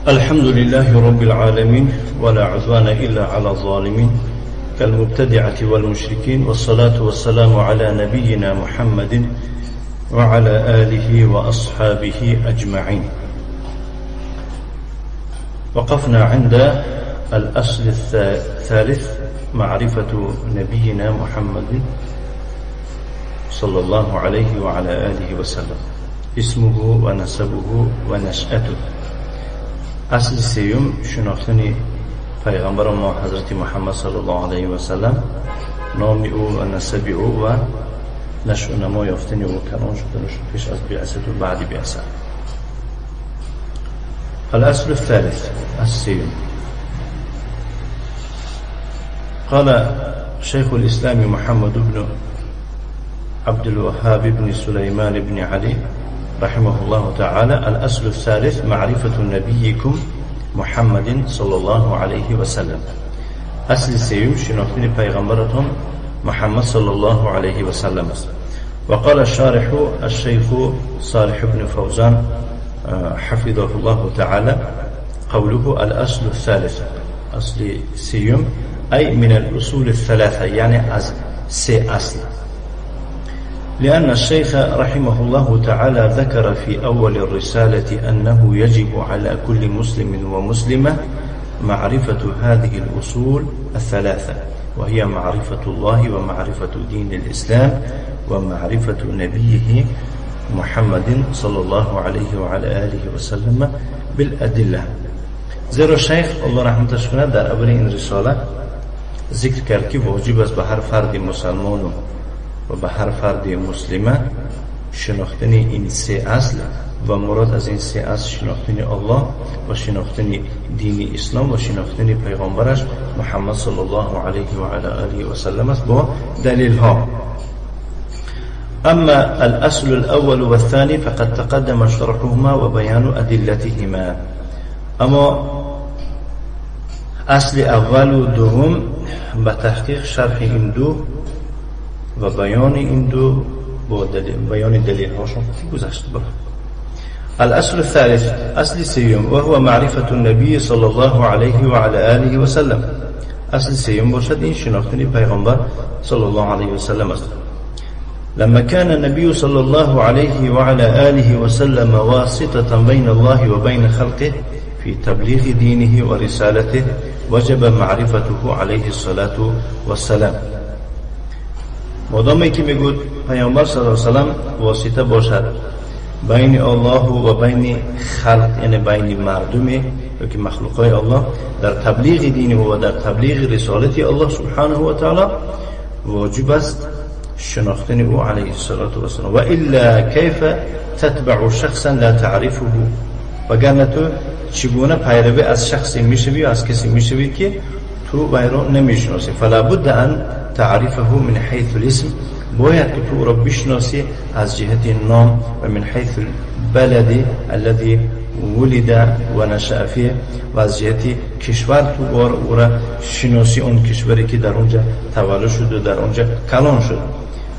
الحمد لله رب العالمين ولا عدوان إلا على الظالمين كالمبتدعة والمشركين والصلاة والسلام على نبينا محمد وعلى آله وأصحابه أجمعين. وقفنا عند الأصل الثالث معرفة نبينا محمد صلى الله عليه وعلى آله وسلم، اسمه ونسبه ونشأته. اصل سیوم شناختن پیغمبر ما حضرت محمد صلی الله علیه و سلم، نام او و نسب او و نشو نما یافتن او، کلان شدنش پیش از بعثت و بعد بعثت. الاصل الثالث السیوم. قال شيخ الإسلام محمد بن عبد الوهاب بن سليمان بن علي رحمه الله تعالى: الأصل الثالث معرفة نبيكم محمد صلى الله عليه وسلم. اصل سیوم شناختن پیغمبرتون محمد صلى الله عليه وسلم. وقال الشارح الشيخ صالح بن فوزان حفظه الله تعالى قوله الأصل الثالث، اصل سیوم أي من الأصول الثلاثة، يعني از سه اصل. لأن الشيخ رحمه الله تعالى ذكر في أول الرسالة أنه يجب على كل مسلم ومسلمة معرفة هذه الأصول الثلاثة، وهي معرفة الله ومعرفة دين الإسلام ومعرفة نبيه محمد صلى الله عليه وعلى آله وسلم بالأدلة. زیرا شیخ الله رحمتش کنه در اول این رساله ذکر کرد که واجب است به هر فرد مسلمان و به هر فرد مسلمه شناختن این سه اصل، و مراد از این سه اصل شناختن الله و شناختن دین اسلام و شناختن پیغمبرش محمد صلی الله علیه و علی آله و سلم است با دلیل ها. اما الاصل الاول والثاني فقد تقدم شرحهما وبيان ادلتهما. اما اصل اول و دوم به تحقیق شرح این دو و بیان این دو با دلیل، بیان دلیل هاشون گذشت. الاصل الثالث، اصل سیوم، وهو معرفة النبي صلى الله عليه وعلى آله وسلم. اصل سیوم باشد این شناختن پیغمبر صلی الله علیه و سلم است. لما كان النبي صلى الله عليه وعلى آله وسلم واسطة بين الله وبين خلقه في تبلیغ دینه ورسالته وجب معرفته عليه الصلاة والسلام. مادامی که میگود پیامبر صلی الله علیه و سلم واسطه باشد بین الله و بین خلق، یعنی بین مردم یا که مخلوقای الله، در تبلیغ دین و در تبلیغ رسالت الله سبحانه و تعالی واجب است شناختن او علیه الصلاة والسلام. و الا کیف تتبع شخصا لا تعرفه، وگرنه تو چگونه پیروی از شخصی میشوی، از کسی میشوی که تو وی را نمیشناسی. فلا بد ان تعرفه من حیث الاسم، باید که تو او را بشناسی از جهت نام، و من حیث البلد الذي ولد و نشأ فیه، و از جهت کشور تو بار او را شناسی، اون کشوری که در اونجا تولد شد و در اونجا کلان شد.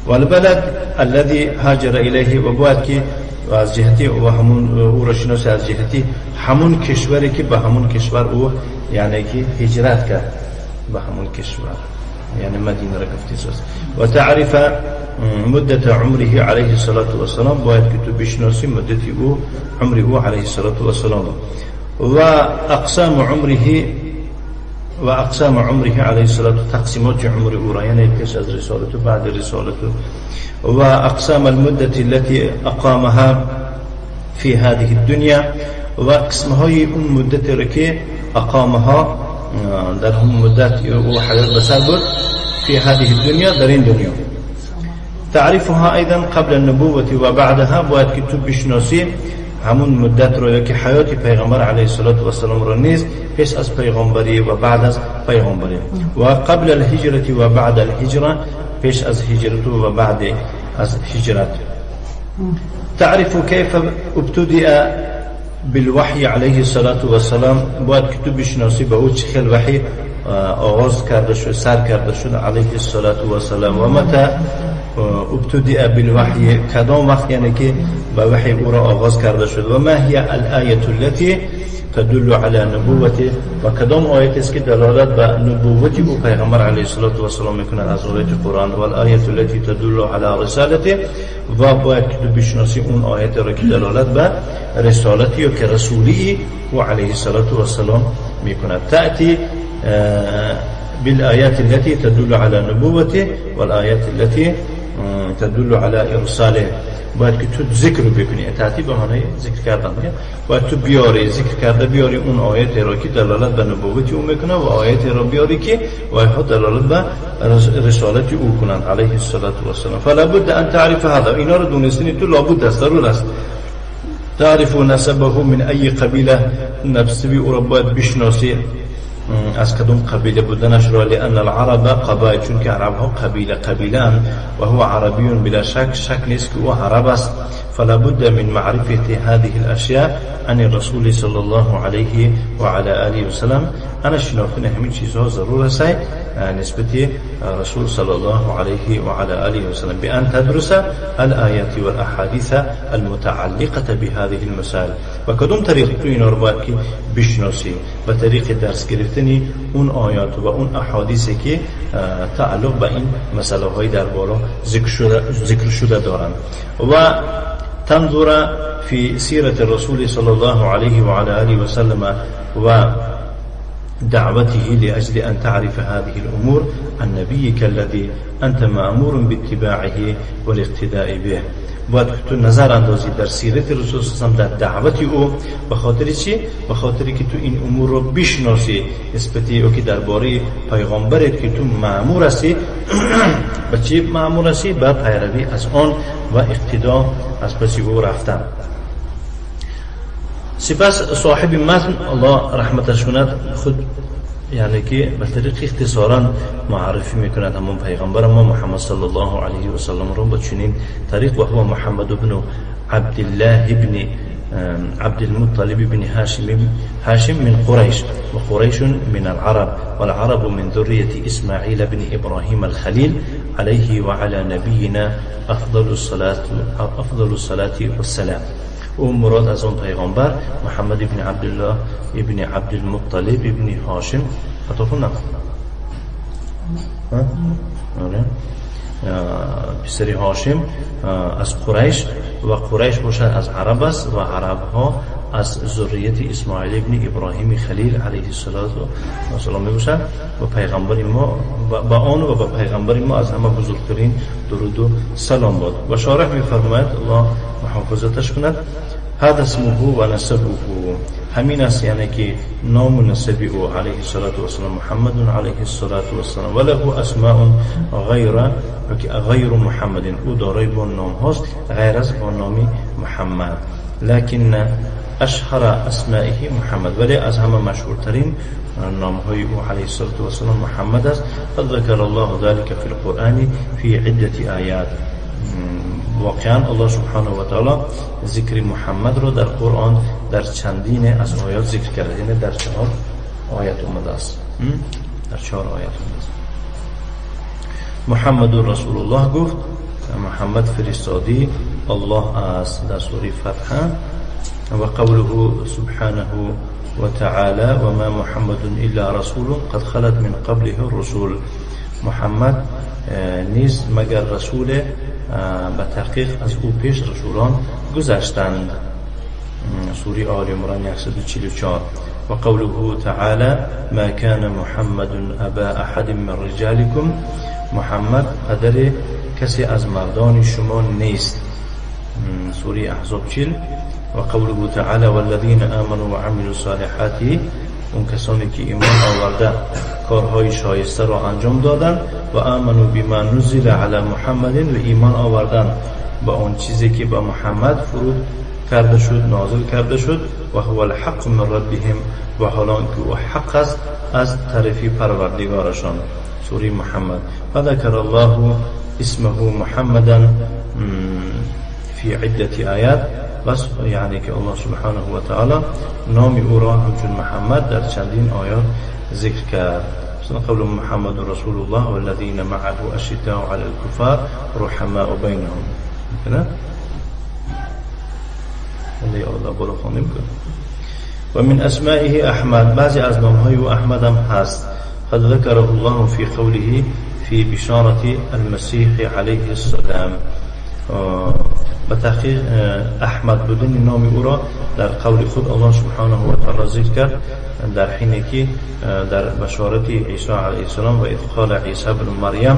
و البلد الذي هاجر الیه، و باید که از جهتی و همون او را شناسی از جهتی همون کشوری که به همون کشور او یعنی که هجرت کرد به همون کشور، یعنی مدینه را گفتی ساز. و تعرف مدت عمره علیه الصلاة والسلام، باید که تو بشناسی مدت او عمر او علیه الصلاة والسلام. و اقسام عمره، و اقسام عمره علیه الصلاة، تقسیمات عمر او را، یعنی پیش از رسالت و بعد رسالت، و اقسام المدة التي اقامها في هذه الدنيا، و قسم های اون مدت را که اقامها در هم مدت او حیات به سر برد، في هذه الدنيا، در این دنیا. تعرفها ايضا قبل النبوة و بعدها، باید که تو بشناسی همون مدت رو که حیات پیغمبر علیه الصلاة والسلام را نیز پیش از پیغمبری و بعد از پیغمبری، و قبل الهجرة و بعد الهجرة، پیش از هجرت و بعد از هجرت. تعرف كيف ابتدأ بالوحی علیه الصلاة والسلام، باید که تو بشناسی به او چه خیل وحی آغاز کرده شد، سر کرده شد علیه الصلاة والسلام. و متى ابتدأ بالوحی، کدام وقت یعنی که به وحی او را آغاز کرده شد. و ما هي الآیة التي تدل على نبوته و کدام آیت است که دلالت به نبوت او پیغمبر علیه الصلاة والسلام میکند از آیات قرآن. و الآیة التي تدل على رسالته و باید که تو بشناسی اون آیت را که دلالت به رسالت یا که رسولی او علیه الصلاة والسلام میکند. تأتی بالآیات التي تدل على نبوته والآیات التي تدل على ارساله. باید که تو ذکر بکنی، تأتی به معنای ذکر کردن دیگه، باید تو بیاری ذکر کرده بیاری اون آیت را که دلالت به نبوت او میکنه و آیت را بیاری که وایها دلالت به رسالت او کنند علیه الصلاة والسلام. فلا بد ان تعرف هذا، اینا رو دونستنی تو لابد است، ضرور است. تعرف نسبه من ای قبیله، نسبی او را باید بشناسی از کدام قبیله بودنش را، لأن العرب قبایل، چون که عرب ها قبیله قبیله و هو عربی بلا شک، شک نیست که او عرب است. فلا بد من معرفة هذه الأشياء عن الرسول صلى الله عليه وعلى آله وسلم. أنا شناختن همین چیزها ضرور است نسبت رسول صلى الله عليه وعلى آله وسلم، بأن تدرس الآيات والأحاديث المتعلقة بهذه المسائل. و کدام طریق تو اینا رو باید که بشناسی؟ به طریق درس گرفتنی اون آیات و اون احادیثی که تعلق به این مسئله های در بالا ذکر شده دارند. و تنظر في سيرة الرسول صلى الله عليه وعلى آله وسلم و دعوته لأجل أن تعرف هذه الأمور عن نبيك الذي أنت مأمور باتباعه والاقتداء به. باید که تو نظر اندازی در سیرت رسول صلی الله علیه و در دعوت او، به خاطر چی؟ به خاطر که تو این امور رو بشناسی نسبت او که درباره پیغمبرت که تو مأمور هستی. به چی مأمور هستی؟ به پیروی از آن و اقتدا از پس او رفتن. سپس صاحب متن الله رحمتش کند خود یعنی که به طریق اختصارا معرفی میکند همون پیغمبر ما محمد صلی الله علیه و سلم رو با چنین طریق: و هو محمد بن عبدالله بن عبد المطلب بن هاشم من قريش، وقريش من العرب، والعرب من ذرية إسماعيل بن إبراهيم الخليل عليه وعلى نبينا أفضل الصلاة والسلام. او مراد از آن پیغمبر محمد ابن عبدالله ابن عبدالمطلب ابن هاشم، خطا خوندم؟ آره، پسر هاشم از قریش، و قریش باشد از عرب است و عرب ها از ذریت اسماعیل ابن ابراهیم خلیل علیه السلام می باشد و پیغمبر ما با آن و با پیغمبر ما از همه بزرگترین درود و سلام باد. و شارح می‌فرماید الله محافظتش کند: هذا اسمه و نسبه، همین است یعنی که نام و نسب او علیه الصلاة والسلام محمد علیه الصلاة والسلام. و له اسماء غیر محمد، او دارای با نام هاست غیر از با نام محمد، لكن اشهر اسمائه محمد، ولی از همه مشهورترین نام های او علیه الصلاة والسلام محمد است. قد ذکر الله ذلك في القرآن في عدة آیات. واقعا الله سبحانه و تعالی ذکر محمد رو در قرآن در چندین از آیات ذکر کرده، یعنی در 4 آیت اومده است، در 4 آیت اومده است. محمد رسول الله گفت محمد فرستادی الله است در سوره فتح. و قوله سبحانه وتعالى وما محمد إلا رسول قد خلت من قبله الرسول. محمد نیز مگر رسول، به تحقیق از او پیش رسولان گذشتند. سوره آل عمران 144. و قوله تعالى ما كان محمد أبا أحد من رجالكم، محمد پدر کسی از مردان شما نیست. سوره احزاب 40. و قوله تعالى والذین آمنوا وعملوا الصالحات، اون کسانی که ایمان آورده کارهای شایسته را انجام دادن، و آمنوا بما نزل علی محمد، و ایمان آوردن با اون چیزی که به محمد فرود کرده شد، نازل کرده شد، و هو الحق من ربهم، و حالان که او حق است از طرف پروردگارشان. سوره محمد. فذکر الله اسمه محمدا فی عدة آیات. بس یعنی که الله سبحانه و تعالی نام او را همچون محمد در چندین آیات ذکر کرد. مثلا قول محمد رسول الله والذین معه اشداء علی الكفار رحماء بینهم. نه؟ الله بالا خوانیم. و من اسمائه احمد، بعضی از نامهای او احمد هم هست. قد ذکره الله فی قوله فی بشارة المسیح علیه السلام. به تحقیق احمد بودن نام او را در قول خود الله سبحانه و تعالی ذکر کرد در حینی که در بشارت عیسی علیه السلام و اذ قال عیسی ابن مریم،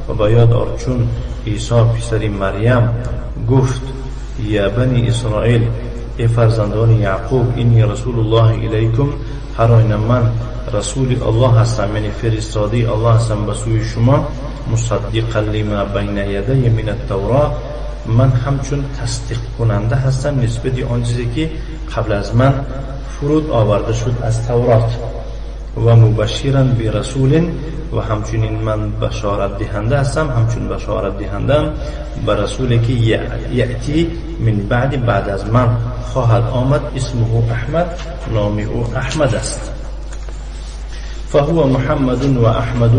و باید آر چون عیسی پسر مریم گفت یا بنی اسرائیل، ای فرزندان یعقوب، اینی رسول الله الیکم، هر آینه من رسول الله هستم، یعنی فرستاده الله هستم به سوی شما، مصدقا لما بین یدی من التورات، من همچون تصدیق کننده هستم نسبت آن چیزی که قبل از من فرود آورده شد از تورات، و مبشرا برسول، و همچنین من بشارت دهنده هستم، همچون بشارت دهنده به رسولی که یأتی من بعد، بعد از من خواهد آمد، اسمه احمد، نام او احمد است. فهو محمد و احمد،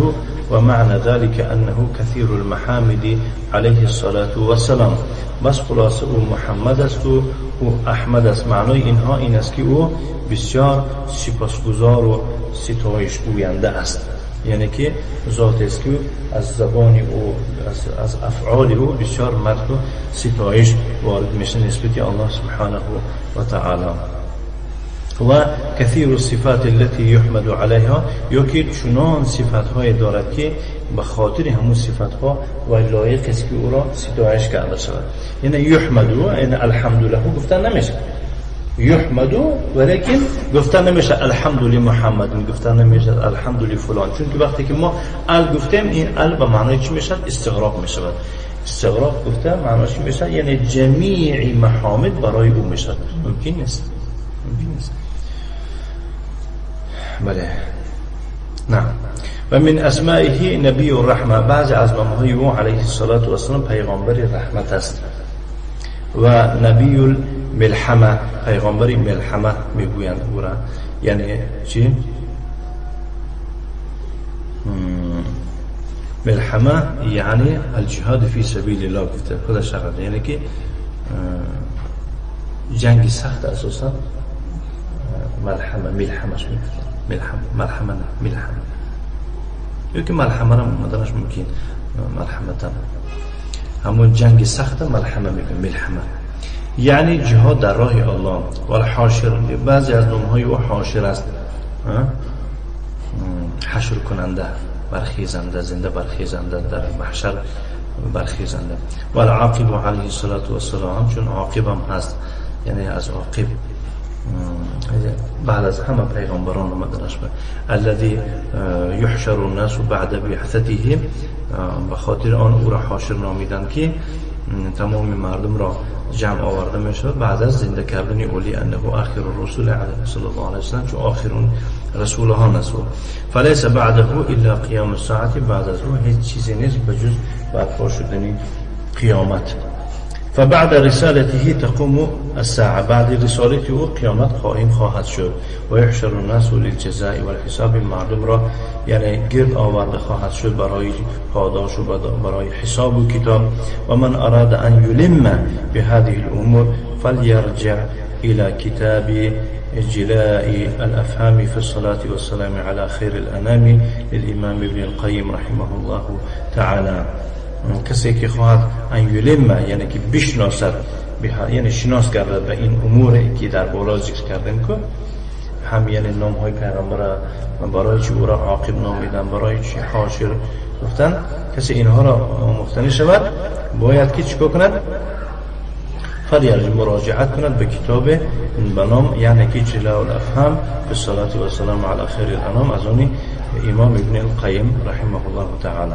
و معنى ذلك انه كثير المحامد عليه الصلاة والسلام. بس خلاصه او محمد است و او احمد است. معنای اینها این است که او بسیار سپاسگزار و ستایش گوینده است، یعنی که ذات است که از زبان او، از افعال او بسیار مدح و ستایش وارد میشه نسبت الله سبحانه و تعالی. و کثیر الصفات التي يحمد عليها، یا که چنان صفت های دارد که به خاطر همون صفت ها و لایق است که او را ستایش کرده شود. یعنی یحمد، یعنی الحمد له گفتن نمیشه، یحمد، ولیکن گفتن نمیشه الحمد لمحمد، گفتن نمیشه الحمد لفلان، چون که وقتی که ما ال گفتیم این ال به معنای چی میشه؟ استغراق میشود. استغراق گفته معناش چی میشه؟ یعنی جمیع محامد برای او میشه. ممکن نیست، ممکن نیست. بله نعم. و من اسمائه نبی الرحمه، بعضی از نامهای او علیه الصلاة والسلام پیغمبر رحمت است، و نبی الملحمه، پیغمبر ملحمه میگویند او را، یعنی چی؟ ملحمه یعنی الجهاد فی سبیل الله گفته خودش شغل، یعنی که جنگ سخت اساسا ملحمه، ملحمهش میگفتن، ملحمه، ملحمه نه ملحمه، یا که ملحمه را مدنش ممکن ملحمه همون جنگ سخت ملحمه میگن، ملحمه یعنی جهاد در راه الله. و الحاشر، بعضی از نامهای او حاشر است، حشر کننده، برخیزنده، زنده برخیزنده، در محشر برخیزنده. و العاقب علیه الصلاة والسلام، چون عاقب هم هست، یعنی از عاقب بعد از همه پیغمبران آمدنش، الذي یحشر الناس بعد بعثته، به خاطر آن او را حاشر نامیدن که تمام مردم را جمع آورده می شود بعد از زنده کردن اولی، انه آخر الرسول علیه صلی الله علیه وسلم، چون آخرون رسول ها است. فلیس بعده الا قیام الساعه، بعد از او هیچ چیزی نیست به جز برپا شدن قیامت. فبعد رسالته تقوم الساعة، بعد رسالت او قیامت قائم خواهد شد. و یحشر الناس للجزاء والحساب، مردم را یعنی گرد آورده خواهد شد برای پاداش و برای حساب و کتاب. و من اراد ان یلم بهذه الامور فلیرجع الى کتاب جلاء الافهام في الصلاة والسلام على خير الانام للامام ابن القیم رحمه الله تعالی. کسی که خواهد ان یلم، یعنی که بشناسد، یعنی شناس گردد به این امور که در بالا ذکر کردیم، که هم یعنی نام های پیغمبر برای چی او را عاقب نامیدن، برای چی حاشر گفتن، کسی اینها را آموختنی شود باید که چیکار کند؟ فلیرجع، مراجعت کند به کتاب به نام یعنی که جلاء الافهام به صلاة و سلام علی خیر الانام از آن امام ابن القیم رحمه الله تعالی.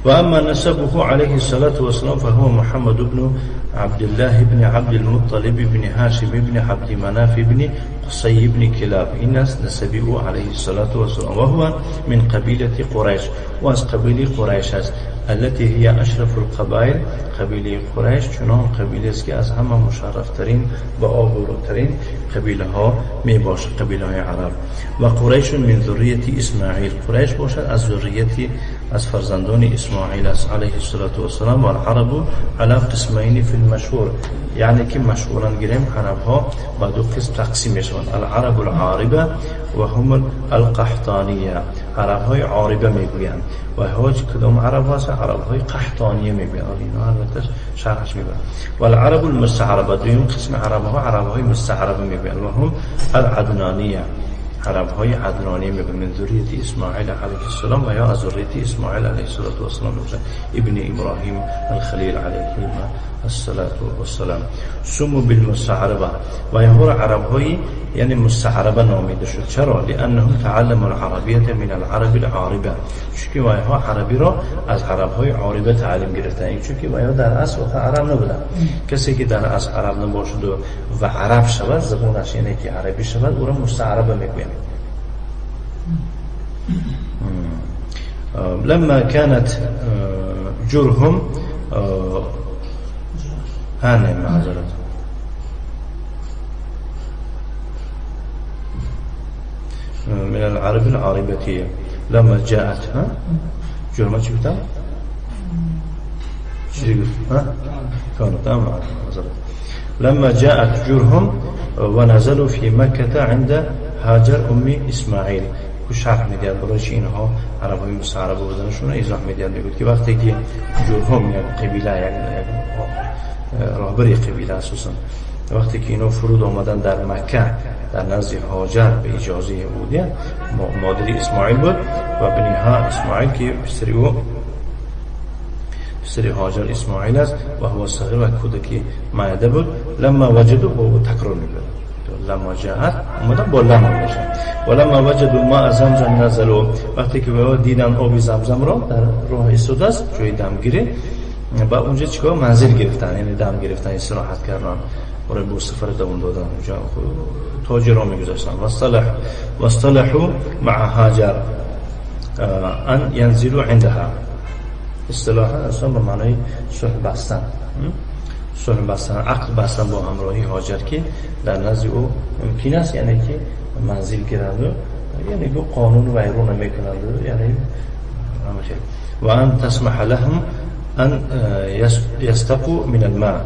وأما نسبه عليه الصلاة والسلام فهو محمد بن عبد الله بن عبد المطلب بن هاشم بن عبد مناف بن قصي بن كلاب. این است نسبه عليه الصلاة والسلام. وهو من قبيلة قريش، و از قبیله قریش است، التي هي اشرف القبائل. قبیله قریش چنان قبیله است که از همه مشرفترین و آبروترین قبیله ها می باشد، قبیله های عرب. و قریش من ذریه اسماعیل، قریش باشد از ذریه از فرزندان اسماعیل است علیه الصلاة والسلام. والعرب على قسمین فی المشهور، یعنی که مشهورا گیریم عرب ها با دو قسم تقسیم میشوند: العرب العاربه و هم القحطانیه. عرب های عاربه میگویند و هاج کدام عرب هست؟ عرب های قحطانیه میگویند. اینا البته شرحش میبرند. والعرب المستعربه، دوم قسم عرب ها عرب های مستعربه میگویند و هم العدنانیه، عرب های عدنانی میگویند، من ذریه اسماعیل علیه السلام و یا از ذریه اسماعیل علیه السلام ابن ابراهیم الخلیل علیه الصلاة والسلام. سمو بالمستعربه و اینها عرب های یعنی مستعربه نامیده شد. چرا؟ لانهم تعلموا العربیه من العرب العاربه، چون که اینها عربی را از عرب های عاربه تعلیم گرفتن. چون که اینها در اصل عرب نبودن. کسی که در اصل عرب نباشد و عرب شود، زبانش یعنی که عربی شود، او را مستعربه میگویند. لما كانت جرهم هانه معذرت من العرب العاربتية لما جاءت ها جرهم چی گفتم؟ چی گفت؟ ها؟ كانت معذرت لما جاءت جرهم ونزلوا في مكة عند هاجر أم اسماعیل. که شرح میدهد برای چی اینها عرب های مستعربه بودنشون ایضاح میدهد. میگوید که وقتی که جرهم یک قبیله، یک راهبر قبیله اساسا، وقتی که اینا فرود آمدن در مکه در نزد هاجر به اجازه بودیه، مادر اسماعیل بود و بنیها اسماعیل که پسر او پسر هاجر اسماعیل است و هو صغیر و کودکی معده بود. لما وجدوا با تکرار میگوید لما جاءت اومدن با لما باشن و لما وجدوا ماء زمزم نزلوا، وقتی که دیدن آب زمزم را در راه ایستاده است جای دمگیری، با اونجا چیکار منزل گرفتن، یعنی دم گرفتن، استراحت کردن، برای بو سفر دوام دادن. اونجا تاجرها میگذاشتن. واصطلحوا مع هاجر ان ينزلوا عندها. اصطلاحا اصلا به معنای صلح بستن، صلح بستن، عقد بستن با همراهی هاجر که در نزد او ممکن است، یعنی که منزل گیرند، یعنی که قانون ویرون نمیکنند، یعنی و ان تسمح لهم ان یستقوا من الماء،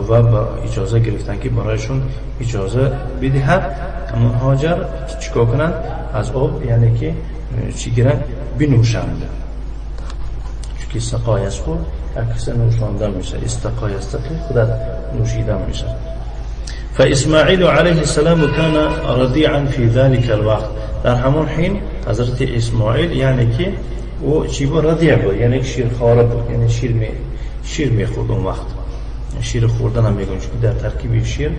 و با اجازه گرفتن که برایشون اجازه بدهد همون هاجر چیکار کنند؟ از آب یعنی که چی گیرند؟ بنوشند. چون سقا یسقو عکس نوشاندن میشه، استقا یستقی خودت نوشیدن میشه. فاسماعیل علیه السلام كان رضيعا في ذلك الوقت. در همون حین حضرت اسماعیل یعنی که او چی بود؟ رضیع بود، یعنی شیرخواره بود، یعنی شیر میخورد اون وقت. شیر خوردن هم میگن چون در ترکیب شیر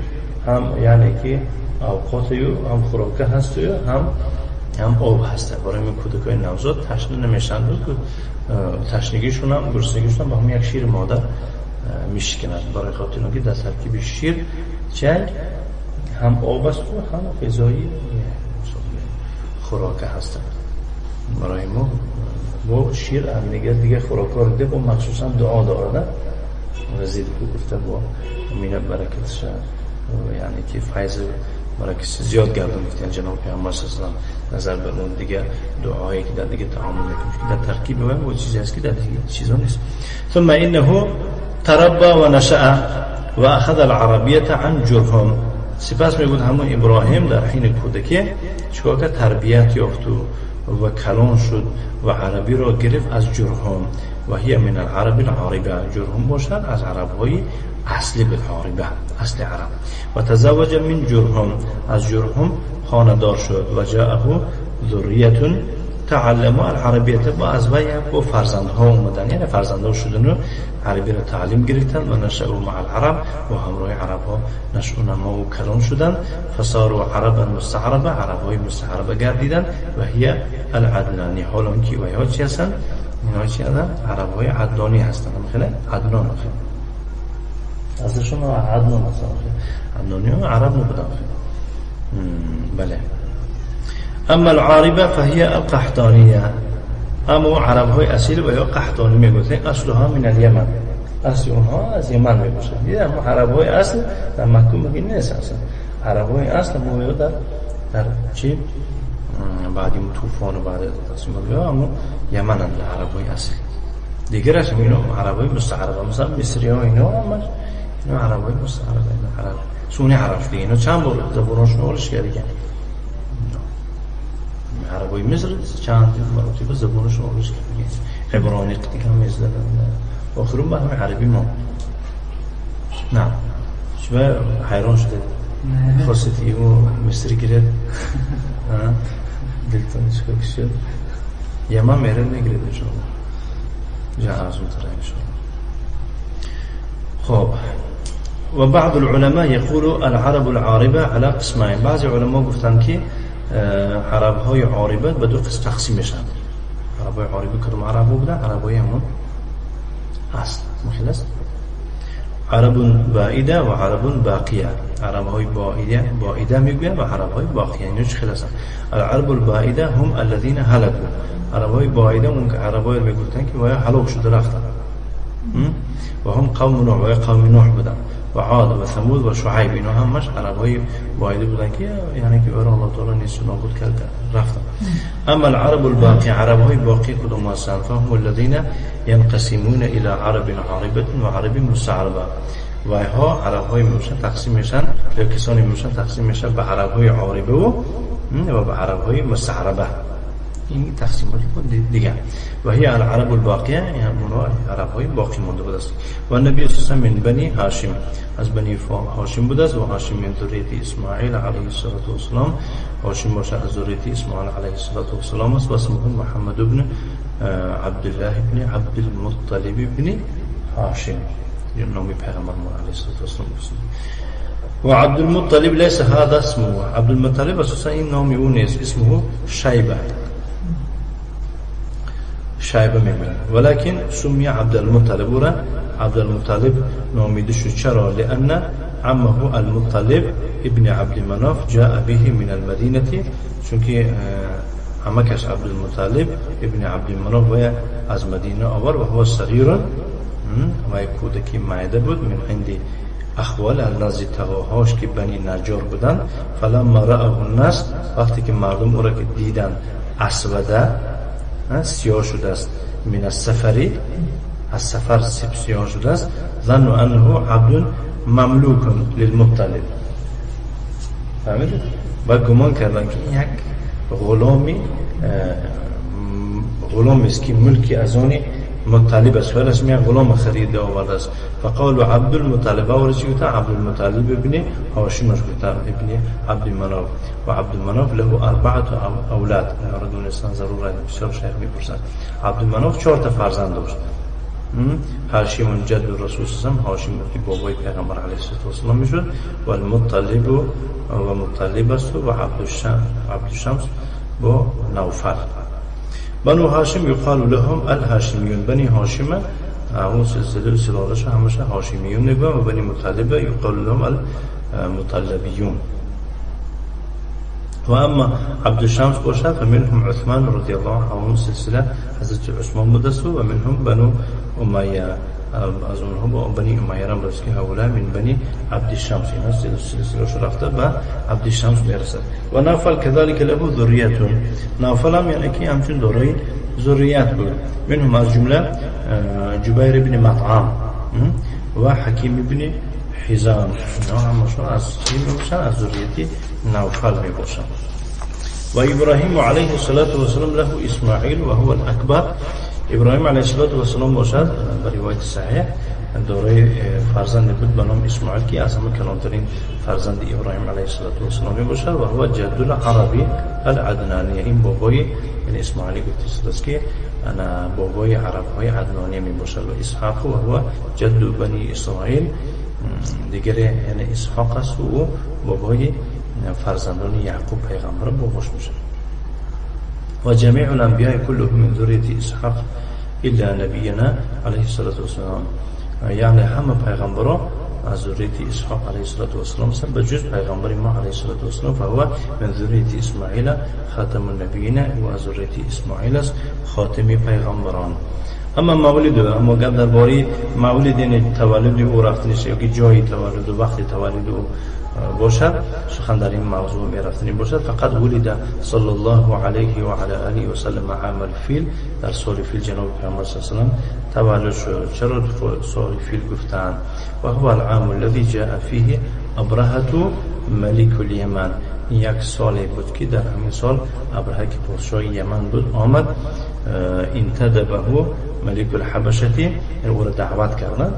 هم یعنی که اوقات هم خوراکه هست و هم آب هست. برای این کودکای نوزاد تشنه نمیشن، تشنگیشون هم گرسنگیشون هم با هم یک شیر مادر میشکنند. برای خاطر اینکه در ترکیب شیر چنگ هم آب است و هم غذای خوراکه هستند. برای ما با شیر هم دیگه خوراکه رو ده با مخصوصا دعا داره وزید کو گفته با مینه برکتش، یعنی که فیض برکت زیاد گردن گفتن جناب پیامبر صلی الله علیه و نظر به اون دیگه دعایی که در دیگه تعامل میکنه که در ترکیب و چیزی هست که در دیگه چیزا نیست. ثم انه تربى و نشأ و اخذ العربیه عن جرهم. سپس میگوید همون ابراهیم در حین کودکی چیکار کرد؟ تربیت یافت و کلان شد و عربی را گرفت از جرهم و هي من العرب العاربه. جرهم باشد از عرب های اصلی بالعاربه، اصل عرب. و تزوج من جرهم، از جرهم خانه‌دار شد. و جاءه ذریه تعلموا العربیه، با از وی با فرزندها اومدن، یعنی فرزندها شدن و عربی را تعلیم گرفتن و نشأوا مع العرب و همراه عرب ها نشأ نما و کلان شدن. فصاروا عربا مستعربه، عرب های مستعربه گردیدن. و هي العدنانی، حالا که وی ها چی هستن؟ اینها چی هستن؟ عرب های عدنانی هستن. خیلی عدنان، خیلی ازشون عدنان هستن. عدنانی ها عرب نبودن. بله. اما العاربه فهي القحطانیه، اما عرب های اصیل و یا قحطانی میگفتن، اصلها من الیمن، اصل اونها از یمن میباشد. اما عرب های اصل در مکه مگه نیست اصلا. عرب های اصل ما در چی؟ بعد اون طوفان و بعد از تقسیمات اما یمن هم عربای اصلی دیگرش هم اینا عربای مستعربه، مثلا مصری ها اینا همش اینا عربای مستعربه، اینا عرب سونی عرب دیگه، اینا چند بار زبانشون آلش کرده که عربای مصر چند مرتبه زبانشون آلش کرده، عبرانی دیگه هم میزدن آخرون به همه عربی ما. نه شما حیران شده خواستید ایمو مصری گیرد دلتون چیکار شد؟ یمن میره میگیرد انشاءالله، جا ارزون تره انشاءالله. خب و بعض العلماء يقول العرب العاربة على قسمين. بعض علماء گفتن که عرب های عاربه به دو قسم تقسیم میشن. عرب های عاربه کدوم عرب بودن؟ عرب های همون اصل مخلص، عرب بائده و عرب باقیه. عرب های بائده میگوین و عرب های باقیه. اینا چه خلاصن؟ العرب البائده هم الذين هلكوا. عرب های بائده اون که عرب های میگفتن که وایا هلاک شده رفتن، و هم قوم نوح، و قوم نوح بودن، و عاد و ثمود و شعیب. اینا همش عرب های بائده بودن که یعنی که برای الله تعالی نیست نابود کرد رفتن. اما العرب الباقی، عرب های باقی کدوم هستن؟ فهم الذين ينقسمون الى عرب عاربه و عرب مستعربه. و ها عرب های میشن تقسیم میشن، یا کسانی میشن تقسیم میشن به عرب های عاربه و به عرب های مستعربه. این تقسیمات دیگه. و هي العرب الباقیه، یعنی عرب های باقی مونده بود است. و نبی صلی الله من بنی هاشم، از بنی هاشم بود است. و هاشم من ذریه اسماعیل علیه الصلاة والسلام، هاشم باشه از ذریه اسماعیل علیه الصلاة والسلام است. و اسمه محمد بن عبدالله بن عبد المطلب بن هاشم، نام پیغمبر ما علیه الصلاة والسلام. و عبد المطلب ليس هذا اسمه، عبد المطلب اساسا این نام او نیست، اسمه شیبه، شیبه میگوین، ولكن سمی عبد المطلب. او را عبد المطلب نامیده شد. چرا؟ لأن عمه المطلب ابن عبد مناف جاء به من المدینه، چون که عمکش عبد المطلب ابن عبد مناف و از مدینه آورد. و هو صغیر، و یک کودکی معده بود، من عند اخوال، از نزد تغاهاش که بنی نجار بودند. فلما رأه الناس، وقتی که مردم او را که دیدن اسوده، سیاه شده است، من السفری، از سفر سیاه شده است، ظنوا انه عبد مملوک للمطلب. فهمیدید؟ و گمان کردن که این یک غلامی، غلام است که ملکی از آن مطلب است، ولی اسم یک غلام خریده آورده است. فقالوا عبد المطلب، و چی گفتن؟ عبد المطلب ابن هاشم گفتن، ابن عبد مناف. و عبد مناف له اربعه اولاد. اینا رو دونستن ضروره، بسیار شیخ میپرسن. عبد مناف 4 تا فرزند داشت. هاشم جد الرسول صلی الله علیه و هاشم که بابای پیغمبر علیه الصلاه و السلام میشد، و المطلب و مطلب است، و عبد الشمس با نوفل. بنو هاشم یقال لهم الهاشمیون، بنی هاشم اون سلسله سلالش همش هاشمیون میگن، و بنی مطلب یقال لهم المطلبیون. و اما عبد الشمس باشد فمنهم عثمان رضی الله عنه، اون سلسله حضرت عثمان بوده است، و منهم بنو امیه، از اونها با بنی امیه هم که هؤلاء من بنی عبد الشمس، اینا سلسله رفته به عبد الشمس میرسد. و نوفل كذلك له ذریه، نوفل هم یعنی که همچون دارای ذریت بود، منهم از جمله جبیر بن مطعم و حکیم بن حزام، اینا همشون از چی میباشن؟ از ذریت نوفل میباشن. و ابراهیم علیه الصلاة والسلام له اسماعیل و هو الاکبر. ابراهیم علیه الصلاة والسلام باشد بر روایت صحیح دارای فرزند بود به نام اسماعیل که از همه کلانترین فرزند ابراهیم علیه الصلاة والسلام میباشد. و هو جد العربی العدنانی، این بابای یعنی اسماعیل گفته است که انا بابای عرب های عدنانی میباشد. و اسحاق و هو جد بنی اسرائیل، دیگر یعنی اسحاق است و او بابای فرزندان یعقوب پیغمبر باباش میشه. و جمیع الانبیاء كلهم من ذریه اسحاق الا نبینا علیه الصلاة والسلام، یعنی همه پیغمبران از ذریه اسحاق علیه الصلاة والسلام هستند به جز پیغمبر ما علیه الصلاة والسلام، فهو من ذریه اسماعیل خاتم النبیین، و از ذریه اسماعیل است خاتم پیغمبران. اما مولد، اما گپ درباره مولد یعنی تولد او رفتنش یا که جای تولد و وقت تولد او باشد، سخن در این موضوع میرفتنی باشد. فقط ولد صلی الله علیه و علی آله و سلم عام الفیل، در سال فیل جناب پیامبر صلی الله علیه و سلم تولد شد. چرا سال فیل گفتند؟ و هو العام الذي جاء فيه ابرهة ملك اليمن. یک سالی بود که در همین سال ابرهه که پادشاه یمن بود آمد، انتدبه ملك الحبشه، یعنی او را دعوت کردن،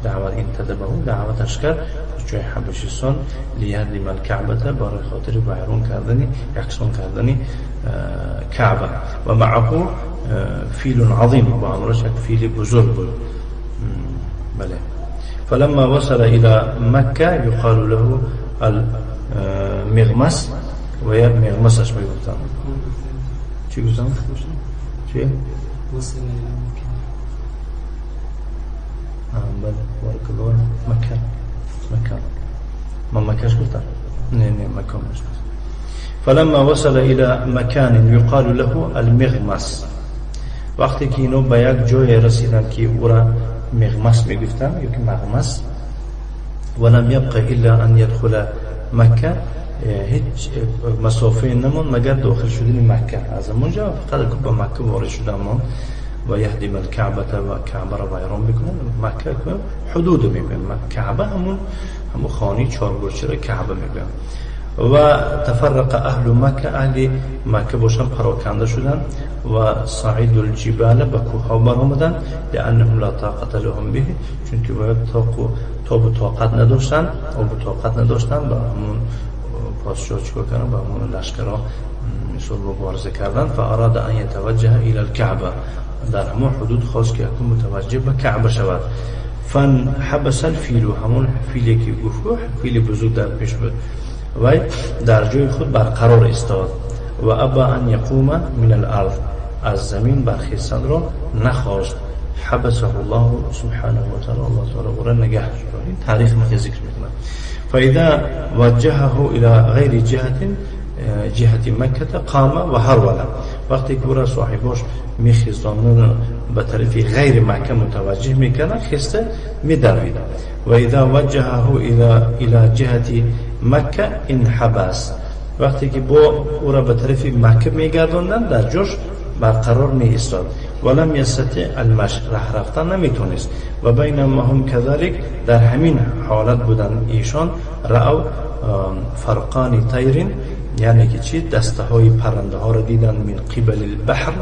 دعوت انتدبه دعوتش کرد پادشاه حبشستان، لیهدم الکعبه، برای خاطر ویران کردن، یکسان کردن کعبه. و معه فیل عظیم، و همراهش یک فیل بزرگ بود. بله. فلما وصل الى مکه یقال له المغمس، و یا مغمسش میگفتن. چی گفتم؟ چی؟ وصل الى مکه. بله، بارک الله. مکه، مکه. من مکهش گفتم؟ نه نه، مکه مش گفتم. فلما وصل الى مکان یقال له المغمس، وقتی که اینو به یک جای رسیدن که او را مغمس میگفتن یا که مغمس، ولم یبق الا ان یدخل مکه، هیچ مسافه نمون مگر داخل شدن مکه. از اونجا فقط که به مکه وارد شدن ما و یهدم الکعبه و کعبه را ویران بکنن. مکه که حدود میگن، کعبه همون خانه چهار گوشه را کعبه میگن. و تفرق اهل مکه، اهل مکه باشن پراکنده شدن، و صعید الجبال به کوه برآمدن، لانهم لا طاقت لهم به، چون که باید تاب و طاقت نداشتن، آب و طاقت نداشتن. با همون پادشاه چیکار کردن؟ با همون لشکرها مثل مبارزه کردن. فاراد ان يتوجه الى الكعبه، در همون حدود خواست که یکون متوجه به کعبه شود. فانحبس الفیل، همون فیلی که گفت فیل بزرگ در پیش بود، و در جای خود برقرار ایستاد. و ابا ان یقوم من الارض، از زمین برخیستن را نخواست. حبسه الله سبحانه و تعالی، الله تعالی او را نگه داشت. این تاریخ ما که ذکر میکنم. فاذا وجهه الى غیر جهت، جهت مکه قام و هرول، وقتی که او را صاحباش میخیزاندن به طرف غیر مکه متوجه میکردن، خسته میدوید. و اذا وجهه الى جهت مکه انحبس، وقتی که با او را به طرف مکه میگرداندن در جاش برقرار می ایستاد. ولم یستطع المشی، راه رفتن نمیتونست. و بینما هم کذالک، در همین حالت بودن ایشان، رأوا فرقان طیر، یعنی که چی؟ دسته های پرنده ها را دیدن، من قبل البحر،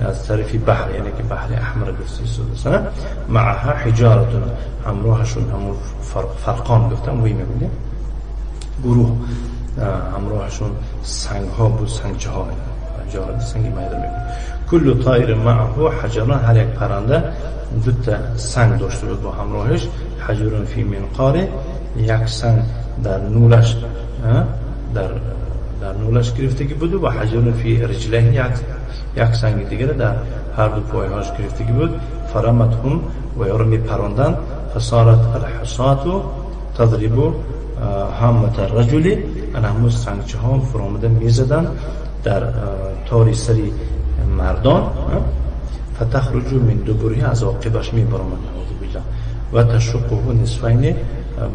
از طرف بحر، یعنی که بحر احمر گفته شده، معها حجارت، همراهشون همون فرقان گفتم وی میگه گروه، همراهشون سنگ ها بود، سنگچه ها، حجارت سنگ میده میگه. کل طایر معه حجران، هر یک پرنده دو تا سنگ داشته بود با همراهش. حجر فی منقاره، یک سنگ در نولش، در نولش گرفتگی بود، و حجر فی رجله، یک سنگ دیگر در هر دو پایهاش گرفتگی بود. فرمتهم، و یارو میپراندند. فصارت الحصات تضرب هامة الرجل، انا همون سنگچه ها فرامده میزدن در تاری سری مردان. فتخرج من دبره، از عاقبش میبرآمد، نعوذ بالله. و تشقه نصفین،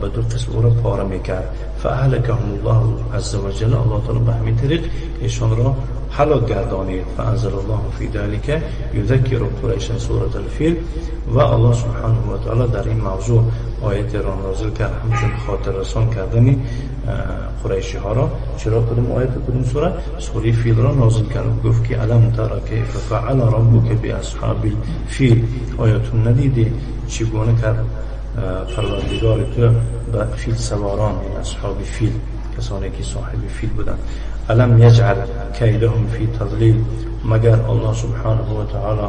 به دو قسم او را پاره میکرد. فاهلکهم الله عز وجل، الله تعالی به همین طریق ایشان را هلاک گردانید. فانزل الله فی ذلك یذکر قریشا سورة الفیل، و الله سبحانه و تعالی در این موضوع آیت را نازل کرد، همچون خاطر رسان کردن قریشی ها را. چرا؟ کدوم آیت، کدوم سوره؟ سوره فیل را نازل کرد. گفت که الم تر کیف فعل ربک باصحاب الفیل، آیا تو ندیدی چگونه کرد پروردگار تو به فیل سواران، یعنی اصحاب فیل، کسانی که صاحب فیل بودند. الم یجعل کیدهم فی تضلیل، مگر الله سبحانه و تعالی،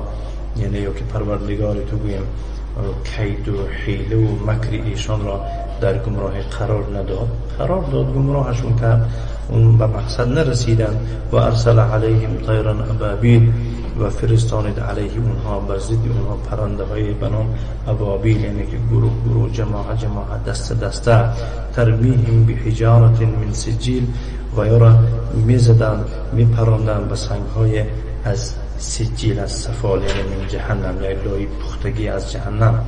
یعنی یا که پروردگار تو گویم کید و حیله و مکر ایشان را در گمراهی قرار نداد، قرار داد، گمراهشون کرد، اون به مقصد نرسیدن. و ارسل علیهم طیرا ابابیل، و فرستانید علیه اونها، بر ضد اونها پرنده های به نام ابابیل، یعنی که گروه گروه، جماعه جماعه، دسته دسته. ترمیهم بحجارة من سجیل، و یا را میزدند میپراندند به سنگ های از سجیل، از سفال، یعنی من جهنم، یعنی لای پختگی از جهنم.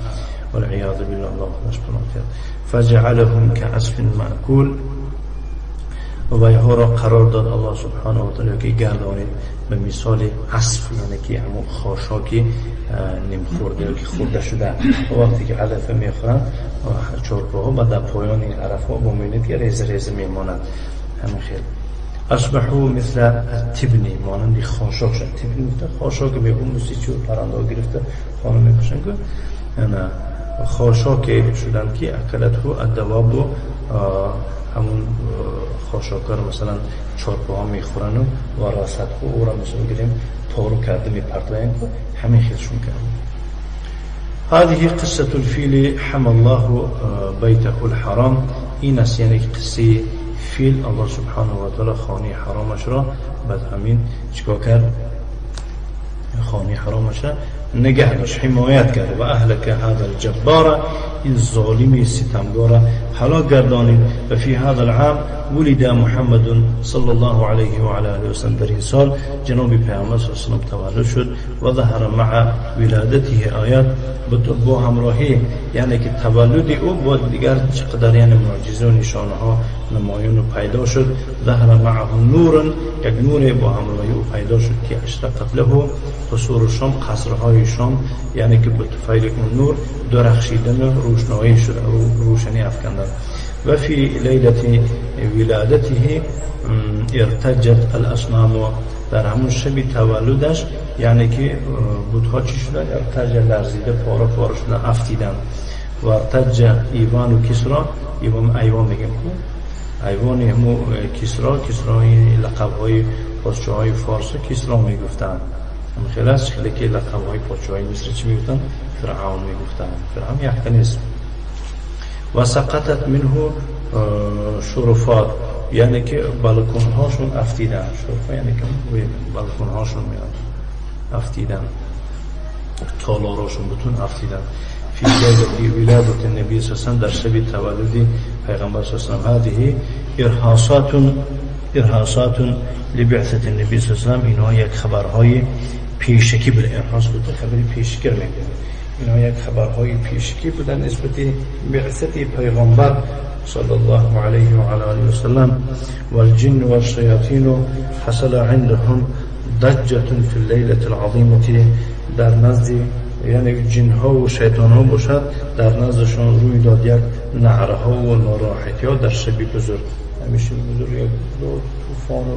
والعیاذ بالله، الله خودش پناه کرد. فجعلهم كعصف مأکول، و اینها را قرار داد الله سبحانه و تعالی که گردانید به مثال عصف، یعنی که همون خاشاکی نیم خورده یا که خورده شده. و وقتی که علفه میخورند چارپاها و در پایان این علفها با میبینید که ریزه ریزه میماند. همین خیلی اصبحوا مثل التبنی، مانند خاشاک شد. تبنی گفته خاشاک به اون موسیقی و پرنده ها گرفته خانه میکشن که خاشاک شدن که اکلته الدواب، همون خاشاکا رو مثلا چارپاها میخورن و راسته او را مثلا گیریم پارو کرده میپرتاین، همین خیلشون کرده. هذه قصة الفيل حمى الله بيته الحرام. این است یعنی قصه فیل، الله سبحانه و تعالی خانه حرامش را بعد همین چیکار کرد؟ خانه حرامش را نگه داشت، حمایت کرد. و اهلک هذا الجبار، این ظالم ستمگار هلاک گردانید. و فی هذا العام ولد محمد صلی الله علیه و علی آله و سلم، در این سال جناب پیامبر صلی الله علیه و سلم تولد شد. و ظهر مع ولادته آیات، با همراهی یعنی که تولد او با دیگر چقدر یعنی معجزه و نشانه ها نمایان و پیدا شد. ظهر معه نور، یک نور با همراهی او پیدا شد که اشرقت له قصور شام، قصرهای شام، یعنی که به طفیل اون نور درخشیدن و روشنایی شد، روشنی افکندن. و فی لیلة ولادته ارتجت الاصنام، در همون شب تولدش یعنی که بت‌ها چی شدن؟ ارتج لرزیده، پاره پاره شدن، افتیدن. و ارتج ایوان و کسرا، ایوان ایوان میگیم کو ایوان همو کسرا، کسرا لقب‌های پادشاه‌های فارس کسرا میگفتن. هم خیلی از خیلی که لقب‌های پادشاه‌های مصر چی میگفتن؟ فرعون میگفتن. فرعون یک تن اسم. و سقطت منه شرفات، یعنی که بالکن هاشون افتیدن. شرفات یعنی که بالکن هاشون میاد افتیدن، تالاراشون بتون افتیدن. فی لیلة ولادت النبی صلی الله علیه و سلم، در شب تولد پیغمبر صلی الله علیه و سلم. هذه ارهاصات لبعثة النبی صلی الله علیه و سلم، اینها یک خبرهای پیشکی بود. ارهاص بود خبر پیشکی میگه. اینها یک خبرهای پیشکی بودن نسبت بعثت پیغمبر صلی الله علیه و علی آله و سلم. والجن والشیاطین حصل عندهم ضجة فی اللیلة العظیمة، در نزد یعنی جن ها و شیطان ها باشد، در نزدشان روی داد یک نعره ها و ناراحتی ها در شب بزرگ. همیشه بزرگ یک طوفان و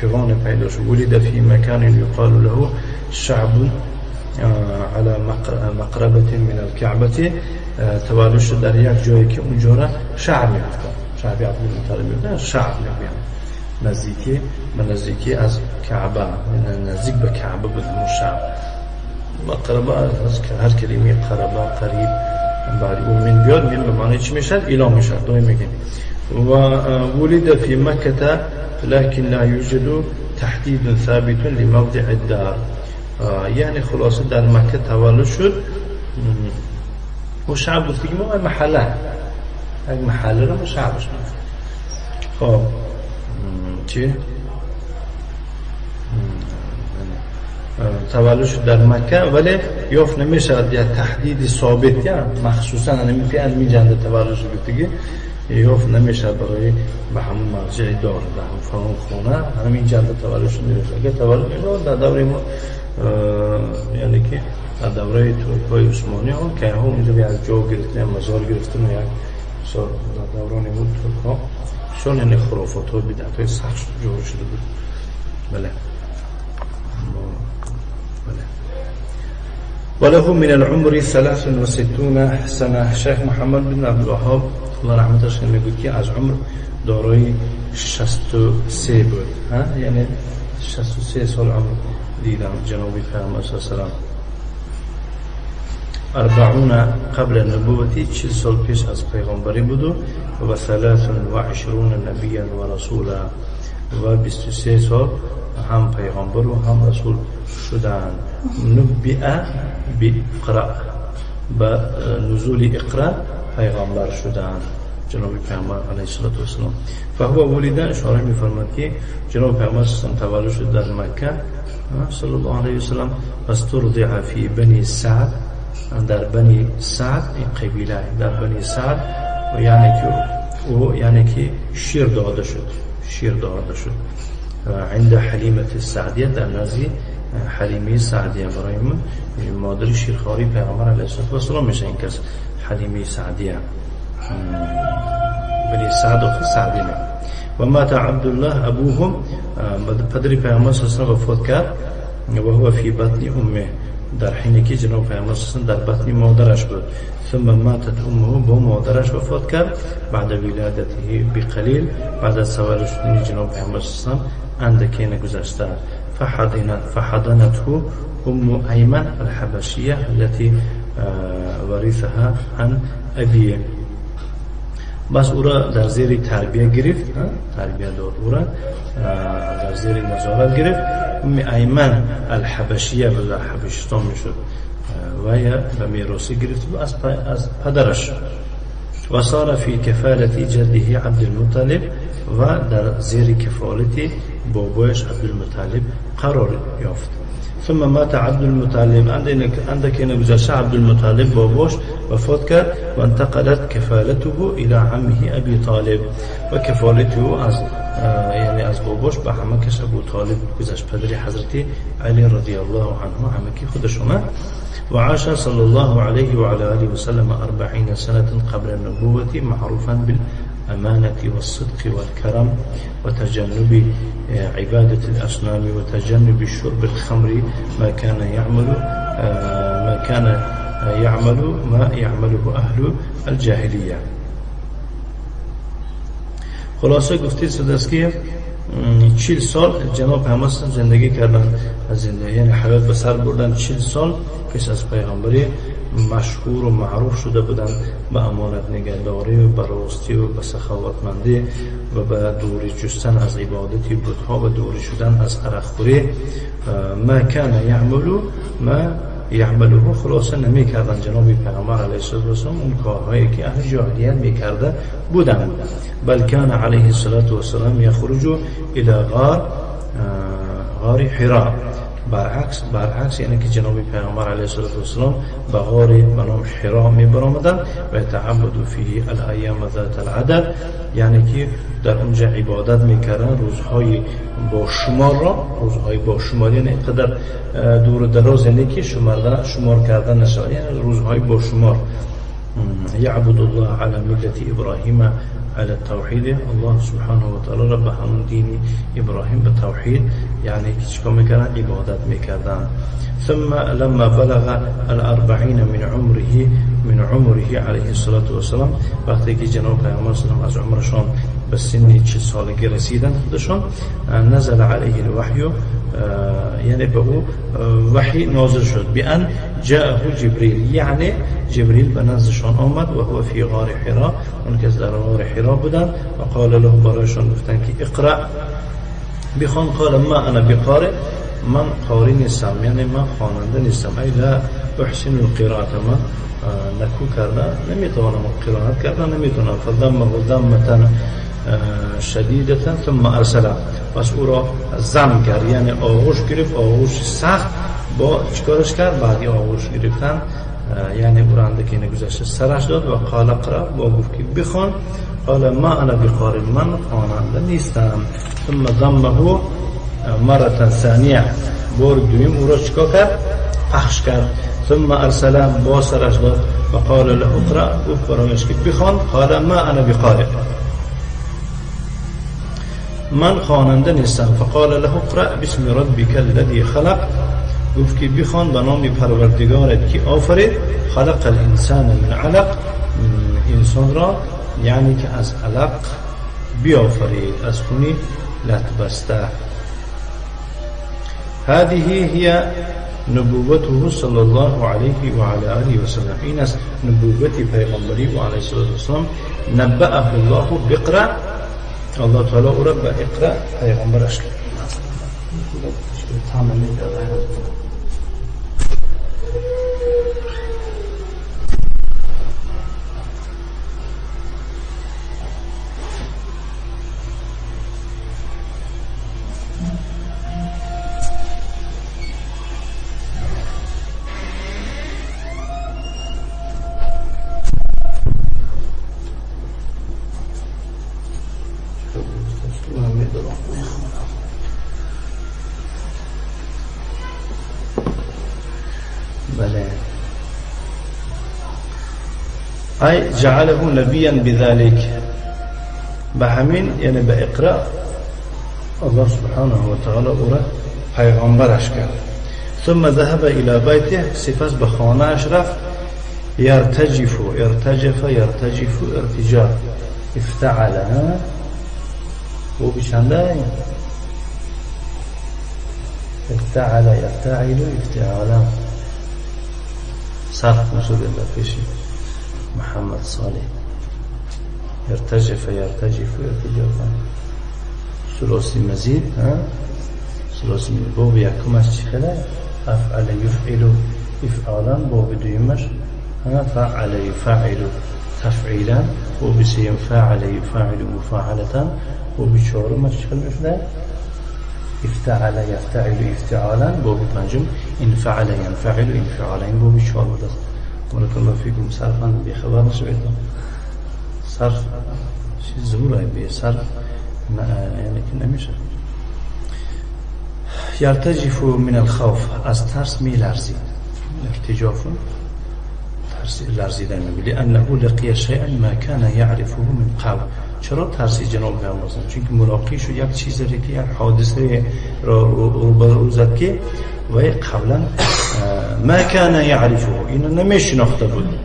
فغان پیدا شد. ولد فی مکان یقال له شعب على مقربة من الكعبة، تولد شد در یک جایی که اونجا را شعب میگفتن، شعب عبدالمطلب میگفتن، شعب میگن، نزدیکی به نزدیکی از کعبه، یعنی نزدیک به کعبه بود اون شعب. مقربه از هر کلمه قربه قریب بعد اون من بیاد من به معنی چی میشد؟ اله میشد. دوی میگیم و ولد فی مکه لكن لا يوجد تحديد ثابت لموضع الدار، یعنی خلاصه در مکه تولد شد و شعب گفت که ما محله، یک محله رو ما شعبش میگیم. خب چی؟ تولد شد در مکه ولی یافت نمیشود یا تحدید ثابت، یا مخصوصا یعنی می جنده تولد شد دیگه یافت نمیشود برای به همون مرجع دار، به همون فلان خونه همین جنده تولد شد نمیشه. اگه تولد میشد در دوره ما، یعنی که در دوره ترک‌های عثمانی ها که ها اونجا یک جا گرفتن، مزار گرفتن و یک سال در دوران بود ترک ها بسیار یعنی خرافات ها بدعت های سخت جور شده بود. بله بله. وله من العمر 63 سنة. شیخ محمد بن عبدالوهاب الله رحمتش کنه میگوید که از عمر دارای 63 بود، ها؟ یعنی 63 سال عمر دیدم جناب پیامبر صلی الله علیه و سلم. 40 قبل النبوة، 40 سال پیش از پیغمبری بود و 23 نبیا و رسولا و 23 سال هم پیغمبر و هم رسول شدند. نبئ باقرأ، به نزول اقرأ پیغمبر شدند جناب پیغمبر علیه الصلاة والسلام. فهو ولد، اشاره می‌فرماد که جناب پیغمبر صلی الله علیه و تولد شد در مکه صلی الله علیه و سلم. استرضع فی بنی سعد، در بنی سعد این قبیله، در بنی سعد یعنی که او یعنی که شیر داده شد، شیر داده شد عند حلیمة السعدیه، در نزد حلیمه سعدیه. برای من مادر شیرخواری پیغمبر علیه الصلاة والسلام میشه این کس حلیمه سعدیه، بنی سعد و سعدیه. و مات عبدالله ابوهم، پدر پیغمبر صلی الله علیه و وفات کرد و هو فی بطن امه، در حینی که جناب پیغمبر صلی الله علیه و در بطن مادرش بود. ثم ماتت امه، با مادرش وفات کرد بعد ولادته بقلیل، بعد از تولد شدن جناب پیغمبر صلی الله علیه و اندکی نگذشته. فحضنته ام ایمن الحبشیه التي ورثها عن ابیه. بس او را در زیر تربیه گرفت، تربیه داد او را در زیر نظارت گرفت. ام ایمن الحبشیه و در حبشستان میشد و یا به میراثی گرفت از پدرش. و صار فی کفالت جده عبدالمطلب، و در زیر کفالت بابایش عبدالمطلب قرار یافت. ثم مات عبدالمطلب، عندك نگذشته عبدالمطلب باباش وفات کرد. و انتقلت کفالته الى عمه ابی طالب، و کفالته از یعنی از باباش به عمکش ابو طالب گذشت، پدر حضرت علی رضی الله عنه، عمکی خودشونه. و عاش صلی الله علیه و علی آله و سلم 40 سنة قبل النبوة معروفا بالأمانة والصدق والكرم وتجنب عبادة الأصنام وتجنب شرب الخمر ما كان يعمل ما كان يعمل ما يعمله أهل الجاهلية. خلاصه گفته شده است که 40 سال جناب پیامبر زندگی کردن، زندگی یعنی حیات به سر بردن. 40 سال پیش از پیغمبری مشهور و معروف شده بودند به امانت نگهداری و به راستی و به سخاوتمندی و به دوری جستن از عبادت بت‌ها و دوری شدن از عرقخوری. ما کان یعمل ما یعمله، خلاصه نمی‌کردن جناب پیغمبر علیه الصلاة والسلام اون کارهایی که اهل جاهلیت می‌کرده بودند. بل کان علیه الصلاة والسلام یخرج الی غار حراء، برعکس یعنی که جناب پیغمبر علیه الصلاة والسلام به غار به نام حراء می‌برآمدند و یتعبد فیه الایام ذات العدد، یعنی که در اونجا عبادت می‌کردن روزهای با شمار را، روزهای با شمار یعنی اینقدر دور و دراز یعنی که شمار کردن نشود، یعنی روزهای با شمار. یعبد الله علی ملت ابراهیم على التوحید، الله سبحانه و تعالی را به همون دین ابراهیم به توحید یعنی که چیکار میکردن؟ عبادت میکردن. ثم لما بلغ الاربعین من عمره علیه الصلاة والسلام، وقتی که جناب پیامبر صلی الله علیه و از عمرشان به سن 40 سالگی رسیدن خودشان، نزل علیه الوحی، یعنی به او وحی نازل شد. بأن جاءه جبریل، یعنی جبریل به نزدشان آمد و هو فی غار حراء، اون کس در غار حراء بودن. و قال له، برایشان گفتن که اقرأ، بخوان. قال ما انا بقارئ، من قاری نیستم، یعنی من خواننده نیستم. ای لا احسن القراءة، من نکو کرده نمیتوانم، قرائت کرده نمیتونم. فضمه ضمة شدیدة ثم ارسله، پس او را زم کرد، یعنی آغوش گرفت، آغوش سخت با چیکارش کرد؟ بعدی آغوش گرفتن یعنی او را اندکی نگذشته سرش داد. و قال اقرأ، با گفت که بخوان. قال ما انا بقارئ، من خواننده نیستم. ثم ضمه مرة ثانیه، بار دویم او را چیکار کرد؟ پخش کرد. ثم ارسله، با سرش داد. و قال له اقرأ، گفت برایش که بخوان. قال ما انا بقارئ، من خواننده نیستم. فقال له اقرأ باسم ربک الذی خلق، گفت که بخوان به نام پروردگارت که آفرید. خلق الانسان من علق، انسان را یعنی که از علق بیافرید، از خونی لت بسته. هذه هي نبوته صلی الله علیه و علی آله و سلم، این است نبوت پیغمبری و علیه الصلاة والسلام. نبأه الله بقرأ، الله تعالی او را به اقرأ پیغمبرش کرد. بله. ای جعله نبیا بذلك، به همین یعنی به اقرأ الله سبحانه و تعالی او را پیغمبرش کرد. ثم ذهب الى بیته، سپس به خانه اش رفت. یرتجف، ارتجف یرتجف ارتجاف، افتعل. او بچنده افتعل یفتعل افتعالا، صرف نشده در پیش محمد صالح. ارتجف یرتجف ارتجافا، ثلاثی مزید. ثلاثی مزید باب یکمش چی خیلی؟ افعل یفعل افعالا، باب دویمش فعل یفعل تفعیلا، باب سیم فعل یفعل مفاعلتا، باب چهارمش چی خیلی میشده؟ افتعل یفتعل افتعالا، باب پنجم انفعل ینفعل انفعالا. این باب چهار بود است. بارک الله فیکم. صرفا بی خبر نشوید، صرف چیز زوره، بی صرف یعنی که نمیشه. یرتجف من الخوف، از ترس می لرزید. ارتجاف ترس لرزیدن می، لانه لقی شیئا ما کان یعرفه من قبل. چرا ترسی جناب پیامبر؟ چون که ملاقی شد یک چیزی که یک حادثه را رو زد که وی قبلا ما کان یعرفه، اینو نمیشناخته بود.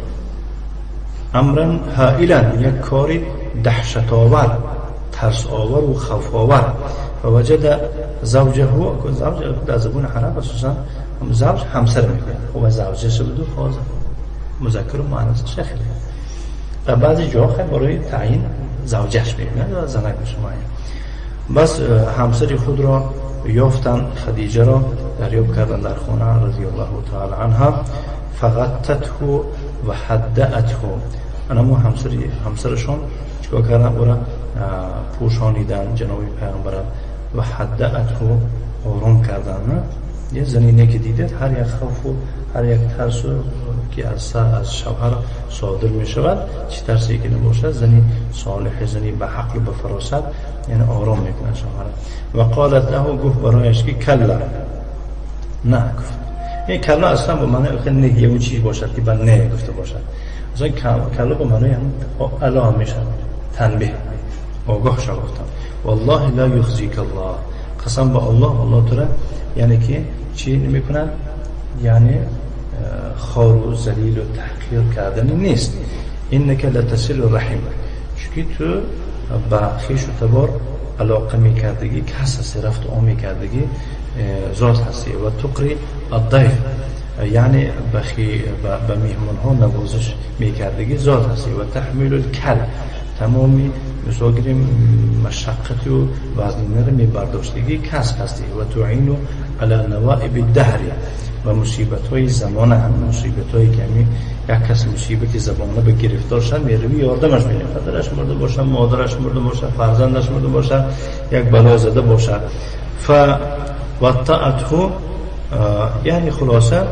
امرا هائلا، یک کاری دهشت آور، ترس آور و خوف آور. فوجد زوجه، زوج در زبان عرب اساسا زوج همسر میگه، و زوجه شد خواز مذکر و مؤنث شکل. و بعضی جاها برای تعیین زوجهش میگن و زنک میشه معین. بس همسر خود را یافتن، خدیجه را دریافت کردن در خانه رضی الله تعالی عنها. فغطته و حدأته، انمو همسرشون چیکار کردن؟ او را پوشانیدن جناب پیامبر و حدأته، آرام کردن. یه زنی که دیده هر یک خوف و هر یک ترس که از شوهر صادر می شود، چه ترسی که نباشد، زنی صالح، زنی به عقل و به فراست، یعنی آرام میکنه شوهر. و قالت له، گفت برایش که کلا، نه گفت. این کلا اصلا به معنی نه یه چیز باشد که بر نه گفته باشد. اصلا کلا به معنی هم الا میشه، تنبیه، آگاه شو گفتم. والله لا یخزیک الله، قسم به الله، الله تو را یعنی که چی نمیکنن؟ یعنی خار و ذلیل و تحقیر کردن نیست. انک لتصل الرحم، چون تو با خویش و تبار علاقه میکردگی، کس هستی، رفت و میکردگی ذات هستی. و تقری الضیف، یعنی به میهمان ها نوازش میکردگی ذات هستی. و تحمیل الکل، تمامی مثلا گیریم مشقت و وزنینه رو میبرداشتگی کس هستی. و تعین علی نوائب الدهر، و مصیبت های زمانه، هم مصیبت هایی که همی یک کس مصیبت زمانه به گرفتار شد میروی یاردمش می‌کنی، پدرش مرده باشه، مادرش مرده باشه، فرزندش مرده باشه، یک بلا زده باشه. فوطأته، یعنی خلاصه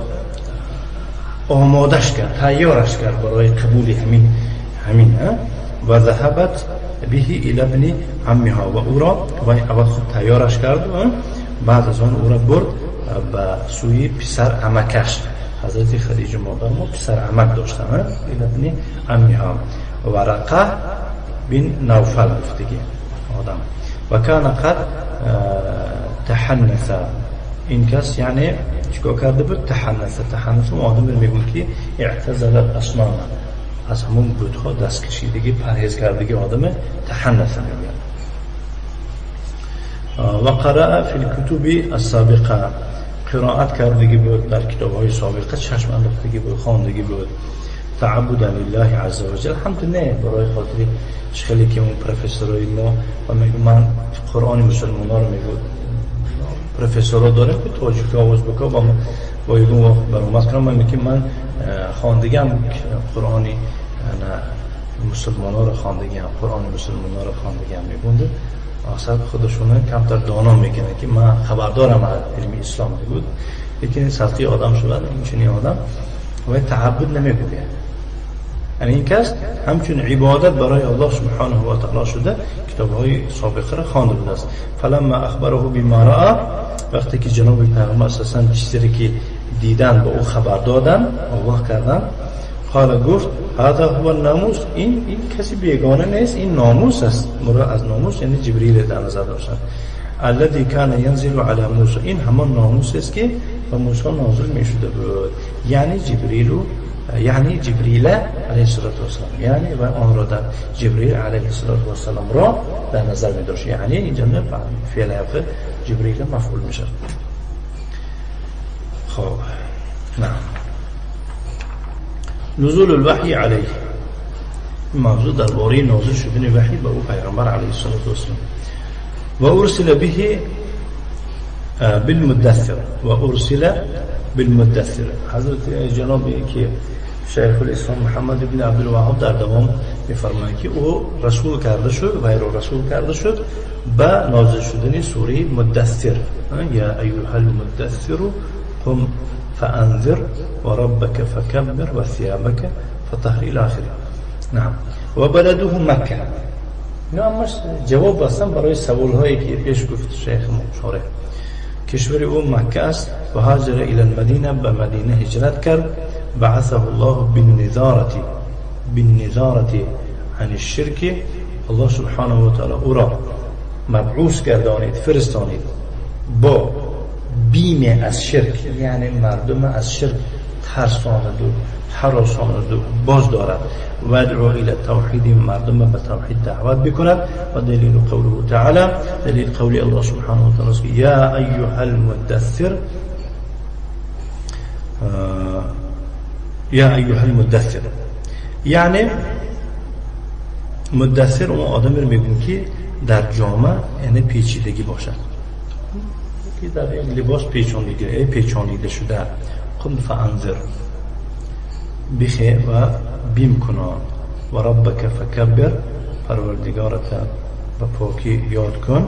آمادش کرد، تیارش کرد برای قبول همین. و ذهبت به الى ابن عمها، و او را و اول خود تیارش کرد و بعد از آن او را برد به سوی پسر عمکش. حضرت خدیجه مادر ما پسر عمک داشتن، الى ابن عمها ورقه بن نوفل گفتگی آدم. و کان قد تحنث، این کس یعنی چیکار کرده بود؟ تحنث. تحنث آدم میگون که اعتزل الاصنام، از همون بت‌ها دست کشیدگی، پرهیز کردگی آدم تحنث میگن. و قرأ فی الکتب السابقه، قرائت کردگی بود در کتاب‌های سابقه، چشم انداختگی بود، خواندگی بود. تعبدا لله عز وجل هم تو نه برای خاطر خیلی که اون پروفسورای ما و میگه من قرآن مسلمان ها رو میگه پروفسورا داریم که تاجیک آواز بکن با با یکون وقت برآمد کنم من میگه من خواندگم قرآنی مسلمان ها رو خواندگم قرآن مسلمان ها رو خواندگم میگوند اصلا خودشون کمتر دانا میکنه که من خبردارم از علم اسلام بود لیکن سطحی آدم شود این چنین آدم و تعبد نمیگوید. یعنی این کس همچون عبادت برای الله سبحانه و تعالی شده کتاب‌های سابقه را خوانده بوده است. فلما اخبره بما رأى وقتی که جناب پیغمبر اساساً چیزی که دیدن به او خبر دادن آگاه کردن قال گفت هذا هو الناموس این کسی بیگانه نیست این ناموس است. مراد از ناموس یعنی جبریل در نظر داشتن. الذي كان ينزل على موسى این همان ناموس است که به موسی نازل می شده بود یعنی جبریل یعنی جبریل علیه الصلاة والسلام یعنی و آن را در جبریل علیه الصلاة والسلام را در نظر می داشت. یعنی اینجا فعل جبریل مفعول می شد. خب نعم نزول الوحی علیه موضوع درباره نازل شدن وحی به او پیغمبر علیه الصلاة والسلام. و ارسل به بالمدثر و ارسل بالمدثر حضرت جناب که شیخ الاسلام محمد بن عبدالوهاب در دوام می‌فرمایند که او رسول کرده شد و را رسول کرده شد به نازل شدن سوره مدثر یا ایها المدثر قم فانذر وربك فكبر وثيابك فطهر الى آخره. نعم و بلده مکه. نه جواب هستم برای سوال هایی که پیش گفت شیخ مشاره. کشور او مکه است و هاجر الى المدینه به مدینه هجرت کرد. بعثه الله بالنذارة عن الشرك الله سبحانه و تعالی او را مبعوث گردانید فرستانید با بیم از شرک یعنی مردم از شرک ترساند و هراساند و باز دارد. و ادعو الى التوحید مردم به توحید دعوت بکند. و دلیل قوله تعالی دلیل قول الله سبحانه و تعالی یا ایها المدثر یا ایها المدثر یعنی مدثر اون آدم رو میگن که در جامعه یعنی پیچیدگی باشد که در لباس پیچاندگی پیچانیده شده. قم فانذر بخی و بیم کنان و ربک فکبر پروردگارت به پاکی یاد کن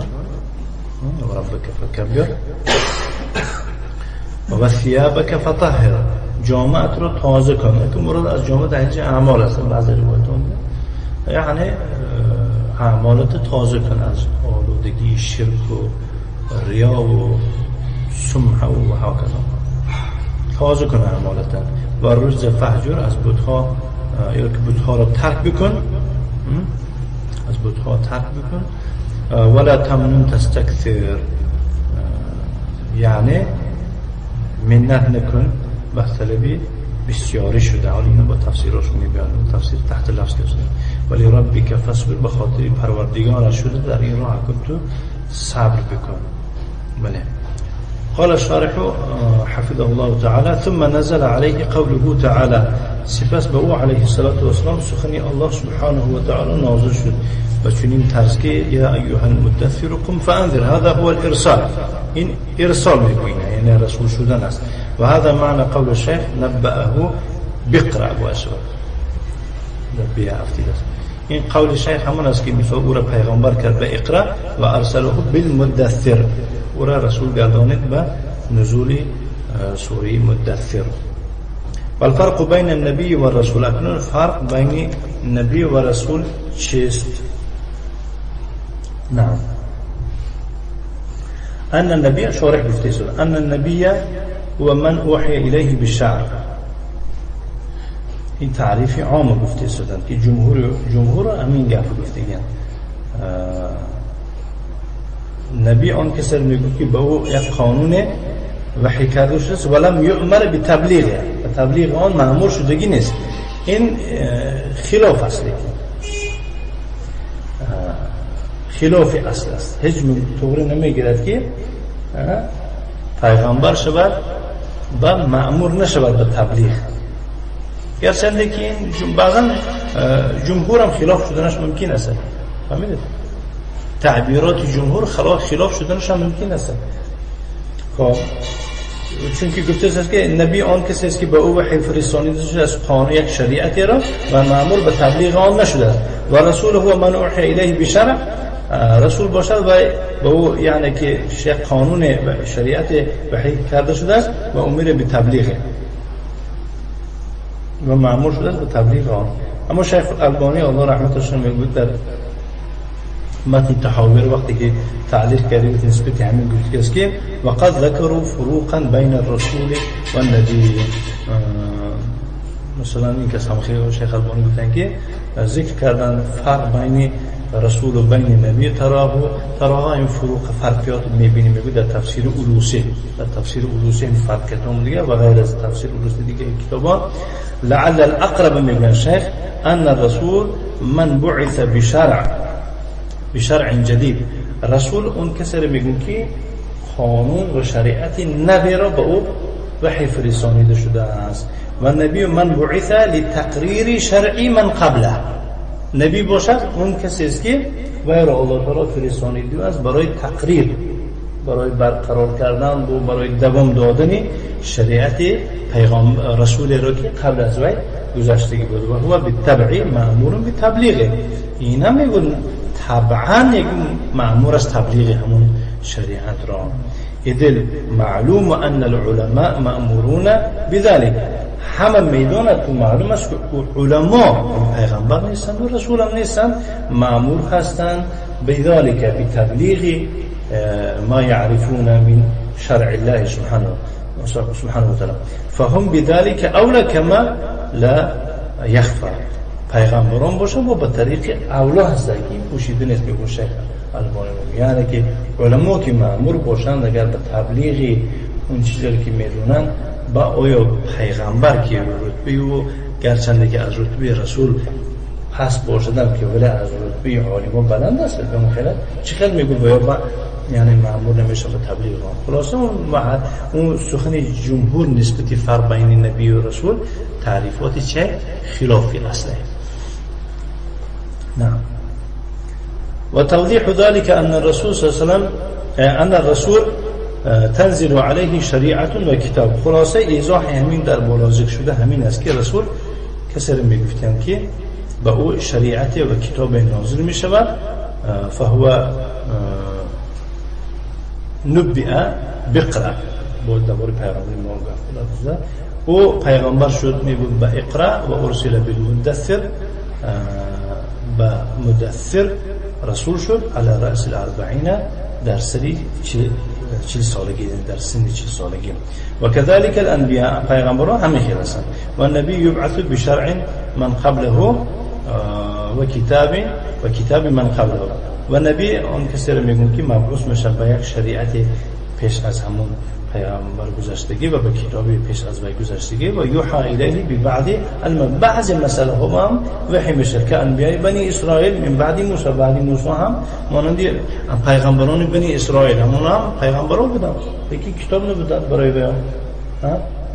و ربک فکبر و ثیابک فطهر جامعت رو تازه کن که مراد از جامعه در اینجا اعمال است. بعضی روایتون یعنی اعمالت تازه کن از آلودگی شرک و ریا و سمعه و هکذا تازه کن اعمالت. و روز فهجر از بت‌ها یا که بت‌ها را ترک بکن از بت‌ها ترک بکن. ولا تمنن تستكثر یعنی منت نکن به طلبی بسیاری شده. حالا اینو با تفسیرش میبینم تفسیر تحت لفظ گذاشتم. ولی ربک فاصبر به خاطر پروردگار شده در این راه کن تو صبر بکن. بله قال الشارح حفظه الله تعالى ثم نزل عليه قوله تعالى سپس به او علیه الصلاة والسلام سخنی الله سبحانه و تعالی نازل شد و چنین طرز که یا ایها المدثر قم فانذر هذا هو الارسال این ارسال میگوینه یعنی رسول شدن است. و هذا معنى قول الشیخ نبأه بقرأ و اسود نبیه افتید است. این قول شیخ همون است که مثال او را پیغمبر کرد به اقرأ و ارسله بالمدثر او را رسول گردانید به نزول سوره مدثر. والفرق بین النبی و رسول اکنون فرق بین نبی و رسول چیست؟ نعم ان النبی شارح گفته شده ان النبی هو من اوحی الیه بالشعر این تعریف عام گفته شدن که جمهور همین گپ گفته نبی آن کسی میگه که به او یک قانون وحی کرده شده است ولم یؤمر بتبلیغه و تبلیغ آن مأمور شدگی نیست. این خلاف اصلی خلاف اصل است. هیچ طوری نمیگیرد که پیغمبر شود و مأمور نشود به تبلیغ. گرچنده که این بعضا جمهور هم خلاف شدنش ممکن است. فهمیدید؟ تعبیرات جمهور خلاف شدنش هم ممکن است. خب چون که گفته است که نبی آن کسی است که به او وحی فرستانیده شده از قانون یک شریعتی را و مأمور به تبلیغ آن نشده است. و رسول هو من اوحی الیه بشرع، رسول باشد و به او یعنی که قانون و شریعت وحی کرده شده است و امر به تبلیغ و مأمور شده است به تبلیغ آن. اما شیخ البانی الله رحمتش میگوید در متن تحاور وقتی که تعلیق کرده نسبت همین گفت است که وقد ذکروا فروقا بین الرسول و النبی. مثلا این کس هم خیلی شیخ البانی گفتن که ذکر کردن فرق بین رسول و بین نبی، تراها این فروق فرقیات میبینیم. میگه در تفسیر علوسی، در تفسیر علوسی این فرقیات هم دیگه و غیر از تفسیر علوسی دیگه کتابا. لعل الاقرب میگن شیخ ان الرسول من بعث بشرع جدید. رسول اون کسی رو میگن که قانون و شریعت نبی را به او وحی فرستانیده شده است. و نبی من بعث لتقریر شرعی من قبله. نبی باشد اون کسی است که وی را الله تعالی فرستانیده است برای تقریر، برای برقرار کردن و برای دوام دادن شریعت پیغام رسول را که قبل از وی گذشتگی بود. و هو بالتبع مأمور بتبلیغه. این هم میگن طبعا یک مأمور از تبلیغ همون شریعت را. اذ معلوم ان العلماء مأمورون بذلك. همه میداند که معلوم است که علما پیغمبر نیستند و رسول هم نیستند، مأمور هستند بذلك بتبلیغ ما يعرفون من شرع الله سبحانه وتعالى. فهم بذلك اولا كما لا يخفى. پیغمبران باشن و به طریق اولا هستند که پوشیده نیست. میگه شیخ البانی یعنی که علما که مأمور باشند اگر به تبلیغ اون چیزی که میدونن، با آیا پیغمبر که رتبه و گرچنده که از رتبه رسول پس باشدن که ولی از رتبه عالما بلند است به مخیلت چه خیلی میگو و یا یعنی مأمور نمیشه به تبلیغ آن. خلاصه اون سخن جمهور نسبت فرق بین نبی و رسول تعریفات چه خلافی اصله. نعم. وتوضيح ذلك أن الرسول صلى الله عليه وسلم أن الرسول تنزل عليه شریعت و کتاب. خلاصه ایضاح همین در بالا ذکر شده همین است که رسول کسی را میگفتند که به او شریعت و کتاب نازل می شود. فهو نبئ بقرأ. بود درباره پیغمبر ما گفت او پیغمبر شد میگفت به اقرأ و ارسل بالمدثر، به مدثر رسول شد علی رأس الاربعین در سری 40 سالگی، در سن 40 سالگی. و كذلك الانبیاء پیغمبران همه خیر هستند. و النبی یبعث بشرع من قبله و کتاب من قبله. و نبی آن کسی را میگن که مبعوث میشه به یک شریعت پیش از همون پیغمبر گذشتگی و به کتاب پیش از وی گذشتگی و یوحى الیه ببعض بعض مسئله ها هم وحی میشه که انبیای بنی اسرائیل من بعد موسی، بعد موسی هم مانند پیغمبران بنی اسرائیل همون هم پیغمبران بودن، یکی کتاب نبودن برای بیان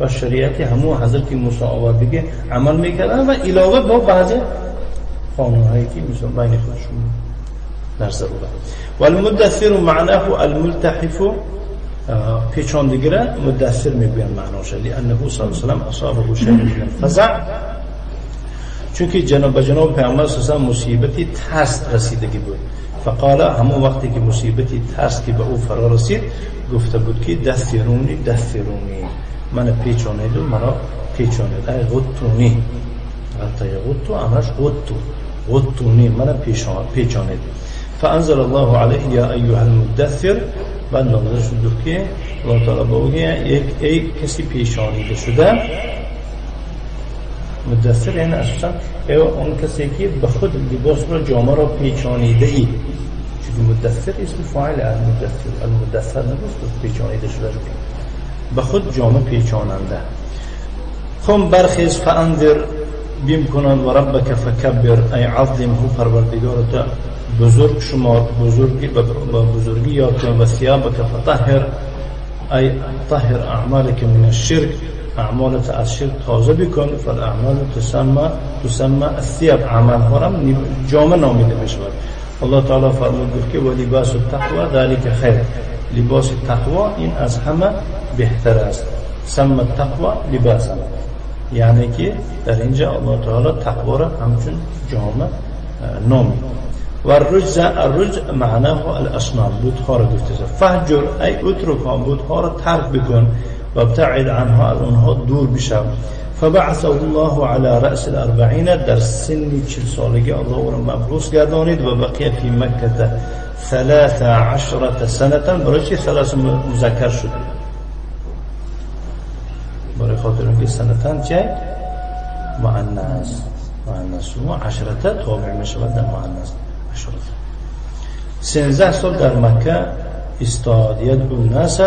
و شریعت همون حضرت موسی آوردگی عمل میکردن و علاوه با بعض قانون‌هایی که مثلا بین خودشون در ضروره. والمدثر معناه الملتحف، پیچاندگی را مدثر میگویند معناش، لانه صلی الله علیه و سلم اصابه شیء من الفزع، چون که جناب پیامبر صلی الله علیه و مصیبتی ترس رسیدگی بود. فقال همون وقتی که مصیبتی ترس که به او فرا رسید گفته بود که دثرونی دثرونی، من پیچانید و مرا پیچانید، ای غطونی، حتی غطو امرش غطو غطونی، من پیچانید. فانزل الله علیه یا ایها المدثر، بعد نازل شد که الله تعالی به او یک ای کسی پیشانیده شده. مدثر یعنی اساسا اون کسی که به خود لباس را جامه را پیچانیده ای، چون مدثر اسم فاعل المدثر، المدثر نگفت پیچانیده شده، به خود جامه پیچاننده. خم برخیز فانذر بیم کنان و ربک فکبر ای عظمه، پروردگارت بزرگ شمار، بزرگی و بزرگی یاد کن، و ثیابک فطهر ای طهر اعمالك من الشرك، اعمالت از شرک تازه بکن. فالاعمال تسمى الثياب، اعمال ها را جامه نامیده می شود. الله تعالی فرمود گفت که و لباس التقوى ذلك خیر، لباس تقوا این از همه بهتر است. سمى التقوى لباسا، یعنی که در اینجا الله تعالی تقوا را همچون جامه نامید. و الرجز، الرجز معناه الاصنام، بت‌ها را گفته. فهجر ای اترکها، بت‌ها را ترک بکن و ابتعد عنها، از آنها دور بشو. فبعثه الله على رأس الأربعين، در سن 40 سالگی الله او را مبعوث گردانید. و بقیه فی مکه 13 سنة. برای چی ثلاث مذکر شد؟ برای خاطر اینکه سنتان چه؟ مؤنث، مؤنث و عشرته تابع می شود در مؤنث. عشرته 13 سال در مکه استاد، یدعو الناس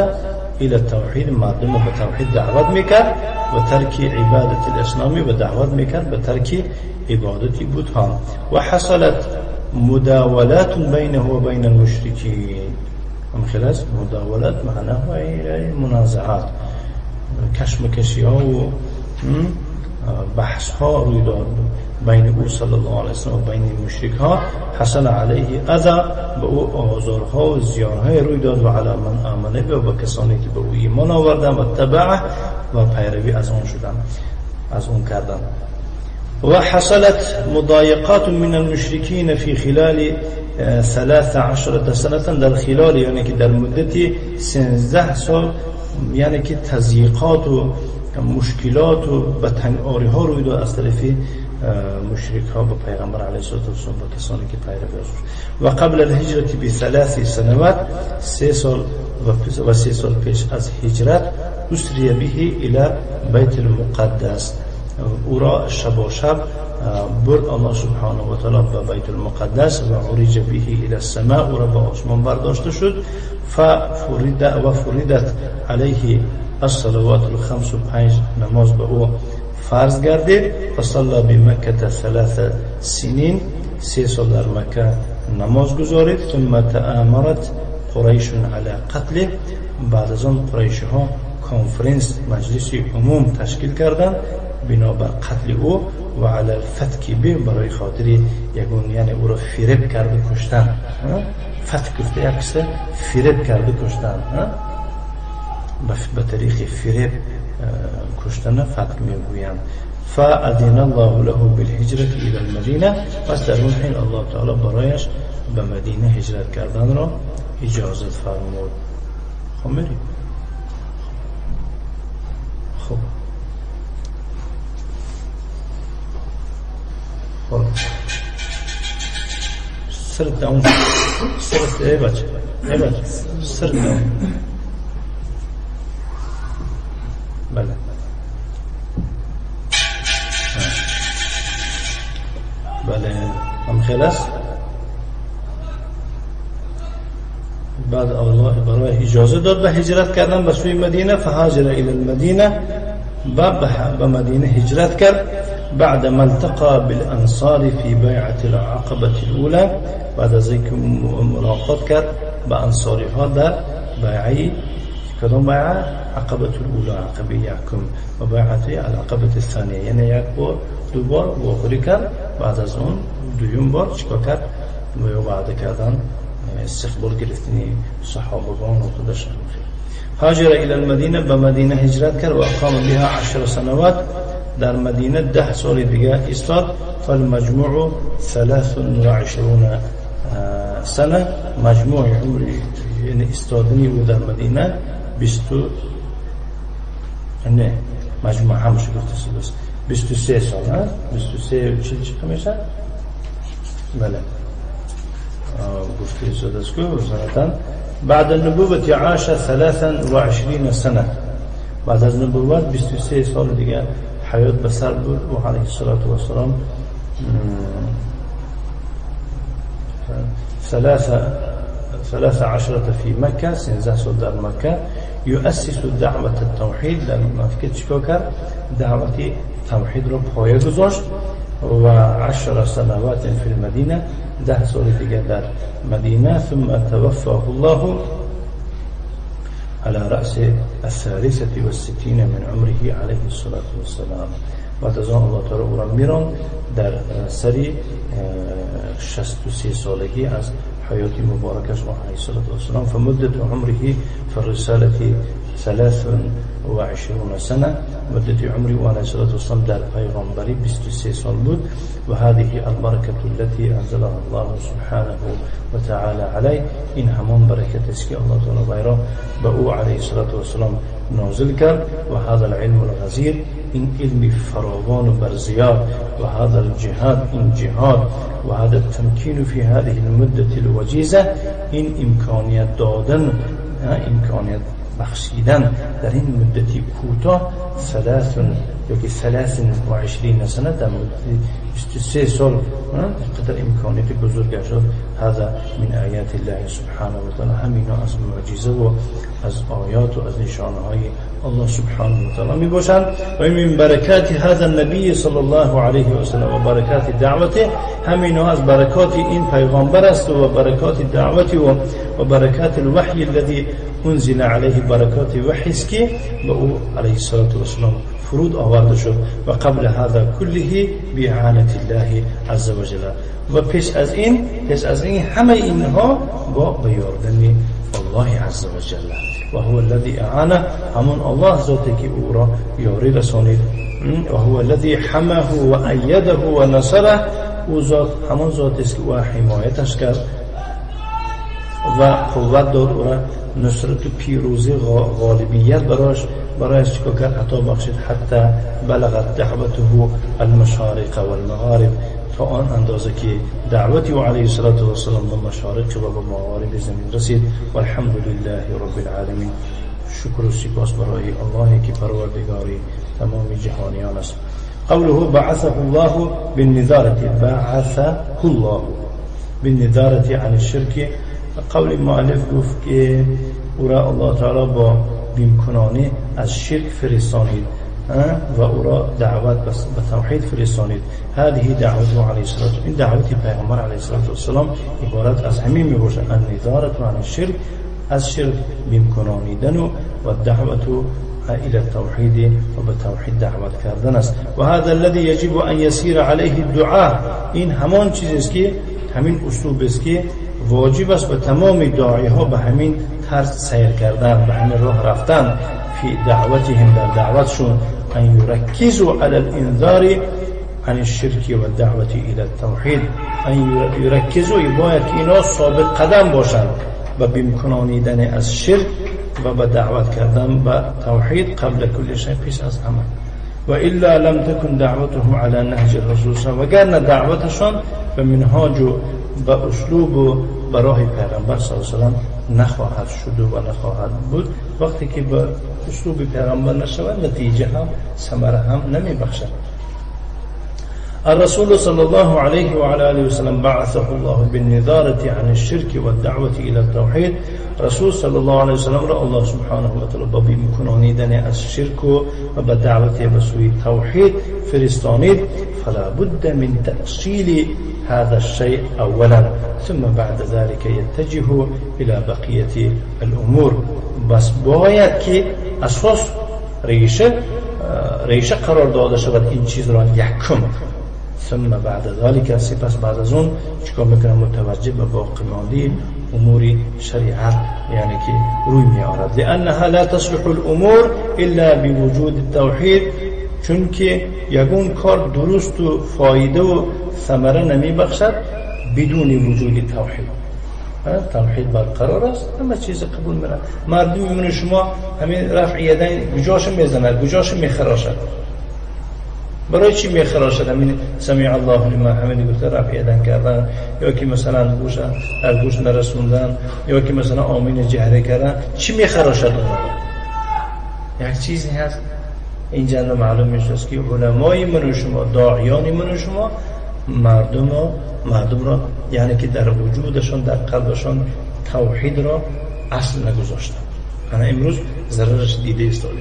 الى التوحید، مردم به توحید دعوت میکرد و ترک عبادت الاسلامی و دعوت میکرد به ترک عبادت بتها. و حصلت مداولات بینه و بین المشرکین. هم خلاص مداولات معناه منازعات، کشمکشی ها و بحث ها روی داد بین او صلی الله علیه وسلم و بین مشرک ها. حصل علیه اذی، به او آزارها و زیانهای روی داد. و علی من آمنه به، و کسانی که به او ایمان آوردن و تبعه و پیروی از آن شدن، از اون کردن. و حصلت مضایقات من المشرکین فی خلال 13 سنة، در خلال یعنی که در مدت 13 سال، یعنی که تضییقات و مشکلات و به تنگ آری ها روی داد از طرف مشرک ها به پیغمبر علیه الصلاة والسلام و کسانی که پیروی از او. و قبل الهجرت ب3 سنوات، 3 سال و 3 سال پیش از هجرت، اسری به الى بیت المقدس، او را شب و شب برد الله سبحانه و تعالی به بیت المقدس. و عرج به الى السماء، او را به آسمان برداشته شد. ففرد و فردت علیه الصلوات الخمس، 5 نماز به او فرض گردید. فصلى بمکه 3 سنین، 3 سال در مکه نماز گزارید. ثم تآمرت قریش علی قتله، بعد از آن قریش ها کنفرانس مجلس عموم تشکیل کردند بنابر قتل او و علی الفتک به، برای خاطر یگون یعنی او را فریب کرده کشتن. فتک گفته یک کس فریب کرده کشتن، به طریق فریب کشتن فتک میگویند. فأذن الله له بالهجرة إلى المدینه، پس در اون حین الله تعالی برایش به مدینه هجرت کردن را اجازت فرمود. خب میریم. خب خب سرت اون سرت ای بچه، ای بچه سرت اون. بله بله هم خلاص. بعد الله برای اجازه داد به هجرت کردن به سوی مدینه. فهاجر الى المدینه، به مدینه هجرت کرد. بعد ما التقى بالانصار في بيعة العقبة الاولى، بعد از اینکه ملاقات کرد با انصاری ها در بیعه کدام بیعه؟ عقبة الاولى، عقبه یکم، و بیعه العقبة الثانیه، یعنی یک بار دو بار واخوری کرد. بعد از اون دویم بار چیکار کرد؟ وعده کردن استقبال گرفتنی صحابگان و خودش. هاجر الى المدینه، به مدینه هجرت کرد. و اقام بها 10 سنوات، در مدینه 10 سال دیگه ایستاد. فالمجموع 23 سنه، مجموع عمر یعنی ایستادنی او در مدینه 20 نه مجموع همش گفته است 23 سال، 23 چی میشه؟ بله گفته شده است که سنتان بعد النبوة عاش 23 سنه، بعد از نبوت 23 سال دیگه حیات به سر برد و علیه الصلاة والسلام. 13 في مکه، 13 سال در مکه. یؤسس دعوة التوحید، در مکه چیکار کرد؟ دعوت توحید رو پایه گذاشت. و 10 سنوات في المدینه، 10 سال دیگه در مدینه. ثم توفاه الله على رأس 63 من عمره علیه الصلاة والسلام. بعد از آن الله تعالی او را میراند در سری 63 سالگی از حیات مبارکش علیه الصلاة والسلام. فمدة عمره في الرسالة 23 سنة، مدة عمره علیه الصلاة والسلام در پیغامبری 23 سال بود. و هذه البركة التي أنزلها الله سبحانه وتعالى عليه، این همان برکت است که الله تعالی ویرا به او علیه الصلاة والسلام نازل کرد. و هذا العلم الغزیر، این علم فراوان و برزیاد، و هذا الجهاد، این جهاد، و هذا التمکین في هذه المدة الوجیزة، این امکانیت دادن، امکانیت بخشیدن در این مدتی کوتاه 23 سنه، در مدت 23 سال قدر امکانیت بزرگ شد. هذا من آیات الله سبحانه و تعالی، همینا از معجزه و از آیات و از نشانه های الله سبحانه و تعالی می باشند. و من برکات هذا النبی صلی الله علیه و سلم و برکات دعوته، همینا از برکات این پیغامبر است و برکات دعوت و برکات الوحی الذي انزل علیه، برکات وحی است که به او علیه الصلاة والسلام فرود آورده شد. و قبل هذا كله باعانة الله عز وجل، و پیش از این همه اینها با به یاردن الله عز وجل. و هو الذي اعانه، همون الله ذاتی که او را یاری رسانید. و هو الذي حماه و ایده و نصره، او ذات همون ذات است که او حمایتش کرد و قوت داد او را، نصرت و پیروزی غالبیت برایش چیکار کرد؟ عطا بخشید. حتی بلغت دعوته المشارق والمغارب، تا آن اندازه که دعوت او علیه الصلاة والسلام به مشارق و به مغارب زمین رسید. والحمد لله رب العالمین. شکر و سپاس برای الله که پروردگاری تمام جهانیان است. قوله بعثه الله بالنذارة، بعثه الله بالنذارة عن الشرک. قول مؤلف گفت که او را الله تعالی با بیمکنانه از شرک فرستانید و او را دعوت به توحید فرستانید. هذه دعوته علیه الصلاة، این دعوت پیغمبر علیه الصلاة والسلام عبارت از همین می باشد: النذارة عن الشرک، از شرک بیمکنانیدن و دعوت الى التوحید و به توحید دعوت کردن است. و هذا الذي يجب ان يسير عليه الدعاء، این همان چیزی است که همین اسلوب است که واجب است به تمام داعی ها به همین طرز سیر کردن، به همین راه رفتن. فی دعوتهم، در دعوتشون، ان یرکزوا علی الانذار عن الشرک و الدعوة الى التوحید. ان یرکزوا، باید که اینا ثابت قدم باشند به بیمکنانیدن از شرک و به دعوت کردن به توحید قبل کل شیء، پیش از همه. و الا لم تكن دعوتهم على نهج الرسول صلی الله علیه و وگرنه دعوتشان به منهاج و به اسلوب و به راه پیغمبر صلی الله علیه و سلم نخواهد شد و نخواهد بود. وقتی که به اسلوب پیغمبر نشود، نتیجه هم ثمره هم نمی بخشد. الرسول صلى الله عليه وعلى آله وسلم بعثه الله بالنذارة عن الشرك والدعوة إلى التوحيد. رسول صلى الله عليه وسلم را الله سبحانه وتعالى با بیمکنانیدن از شرک و به دعوت به سوی توحید فرستانید. فلا بد من تأصیل هذا الشيء أولا ثم بعد ذلك يتجه إلى بقية الأمور. بس باید که اساس ریشه قرار داده شود این چیز را یکم، ثم بعد ذلك، سپس بعد از اون چیکار میکنه؟ متوجه به باقی مانده امور شریعت یعنی که روی میآورد. لأنها لا تصلح الامور الا بوجود التوحید، چون که یگون کار درست و فایده و ثمره نمیبخشد بدون وجود توحید. توحید برقرار است، همه چیز قبول میره. مردم میمونه شما همین رفع یدین کجاش میزند، کجاش میخراشد؟ برای چی میخراشد؟ همین سمیع الله لمن حمده گفته رفع یدن کردن، یا که مثلا گوش در گوش نرسوندن، یا که مثلا آمین جهره کردن، چی میخراشد اون؟ یک چیزی هست اینجا معلوم میشه که علمای من و شما، داعیان من و شما، مردم را یعنی که در وجودشان، در قلبشان توحید را اصل نگذاشتن. انا امروز ضررش دیده ایستاده.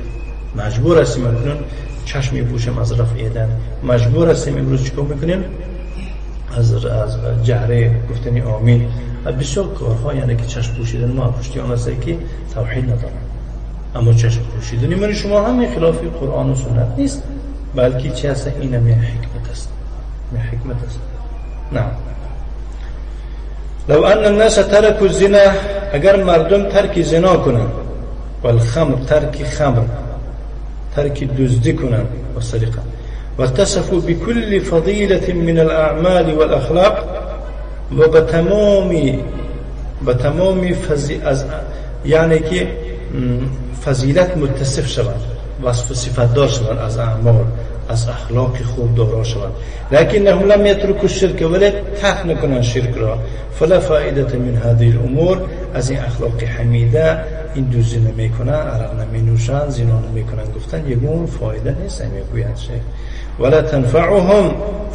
مجبور هستیم اکنون چشم میپوشم از رفع یدن، مجبور هستیم امروز چیکار میکنیم؟ از جهره گفتنی آمین و بسیار کارها، یعنی که چشم پوشیدن ما پشتی آن است که توحید ندارن. اما چشم پوشیدن من شما هم خلاف قرآن و سنت نیست، بلکه چه هست؟ این هم حکمت است، این حکمت است. نعم. لو ان الناس ترکوا الزنا، اگر مردم ترک زنا کنند، والخمر ترک خمر، ترک دزدی کنند و سرقه، و تصفوا بكل فضیلة من الاعمال والاخلاق، و به تمامی از یعنی که فضیلت متصف شوند، وصف و صفت دار شوند، از اعمال از اخلاق خوب دارا شوند، لکنهم لم یترکوا الشرک، ولی ترک نکنند شرک را، فلا فائدة من هذه الامور، از این اخلاق حمیده، این دزدی نمیکنن، عرق نمینوشن، زنا نمیکنن، گفتن یگون فایده نیست، میگویند شیخ ولا تنفعهم،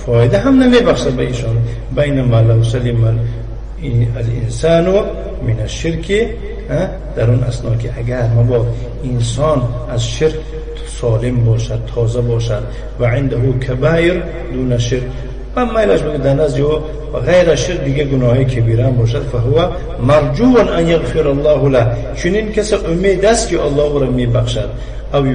فایده هم نمیبخشد به ایشان. بینما لو سلم الانسان من الشرک، در اون اثنا که اگر مباد انسان از شرک سالم باشد، تازه باشد، و عنده کبایر دون شرک، و میلش بگه در نزد او غیر شرک دیگه گناه کبیره هم باشد، فهو مرجو ان یغفر الله له، چنین کس امید است که الله او را میبخشد، او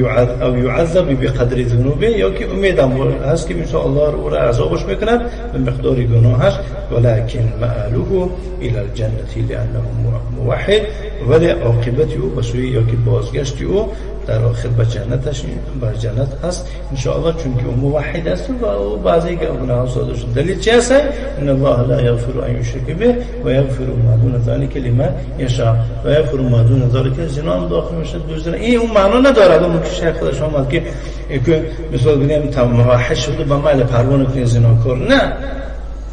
یعذب بقدر ذنوبه، یا که امید هم هست که ان الله او را عذابش میکند به مقدار گناهش، ولكن مآله الى الجنة لانه موحد، ولی عاقبت او به سوی یا که بازگشت او در آخر به جنتش، به جنت هست ان شاء الله، چون که او موحد است و او بعضی که گناه صادر شد. دلیل چه است؟ ان الله لا یغفر ان یشرک به و یغفر ما دون ذلک لمن یشاء و یغفر ما دون ذلک، زنا هم داخل میشه، دزدی این اون معنا نداره. اون که شیخ خودش آمد که مثلا بگیم تا موحد شده به میل پروانه کنه زناکار، نه،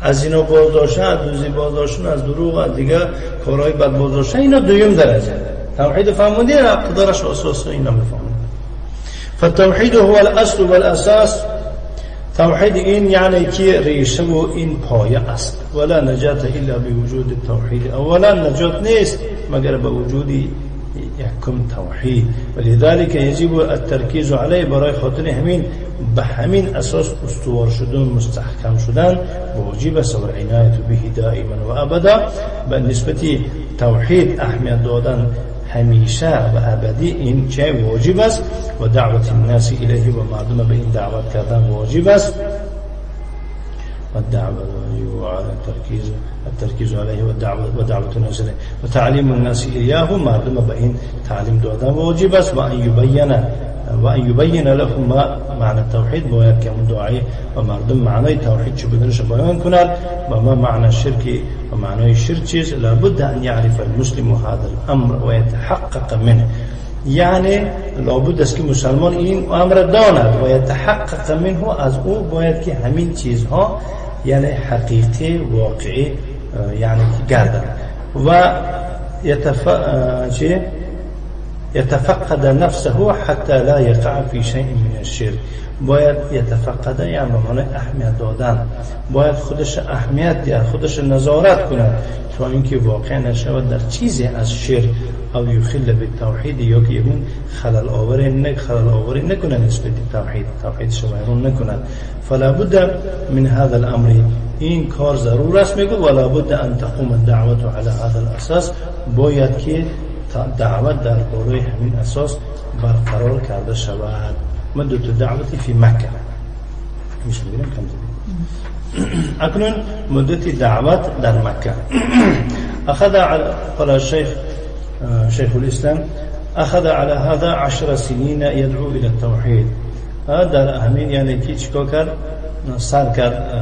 از زنا بازداشتن، از دزدی بازداشتن، از دروغ، از دیگه کارهای بد بازداشتن، اینا دوم درجه. توحید فهموندی اقتدارش و اساس اینا میفهموندی. فالتوحید هو الاصل والاساس، توحید این یعنی که ریشه و این پایه است. ولا نجات الا بوجود التوحید، اولا نجات نیست مگر به وجود یکم توحید، ولذلك يجب الترکیز علیه، برای خاطر همین به همین اساس استوار شدن، مستحکم شدن واجب است، و عنایت به دائما و ابدا. به نسبت توحید اهمیت دادن همیشه و ابدی این چه واجب است، و دعوت الناس الیه، و مردم به این دعوت کردن واجب است، و الدعوة على التركيز عليه ودعوة الناس إليه وتعليم الناس إياه، مردم به این تعلیم دادن واجب است، و ان یبین لهم ما معنی التوحید، باید که اون دعای و مردم معنای توحید چه بدنش بیان کند، و ما معنی الشرک و معنای شرک چیست. لابد ان یعرف المسلم هذا الامر و یتحقق منه، یعنی لابد است که مسلمان این امر داند و یتحقق منه، از او باید که همین چیزها یعنی حقیقی واقعی یعنی گردد، و يتفقد نفسه حتى لا يقع في شيء من الشرك. باید یتفقد یعنی به معنی اهمیت دادن، باید خودش اهمیت دهد، خودش نظارت کند تا اینکه واقع نشود در چیزی از شرک، او یخل بالتوحید، یا که اون خلل آوری نکنه نسبت توحید، توحید شوایرون نکند. فلا بد من هذا الامر، این کار ضرور است میگه، ولا بد ان تقوم الدعوه على هذا الاساس، باید که دعوت در بالای همین اساس برقرار کرده شود. مدت دعوتی فی مکه میشه بگیرم کم زدیم. اکنون مدت دعوت در مکه. اخذ قال الشيخ شيخ الاسلام اخذ على هذا 10 سنين يدعو الى التوحید. در همین یعنی که چیکار کرد؟ سر کرد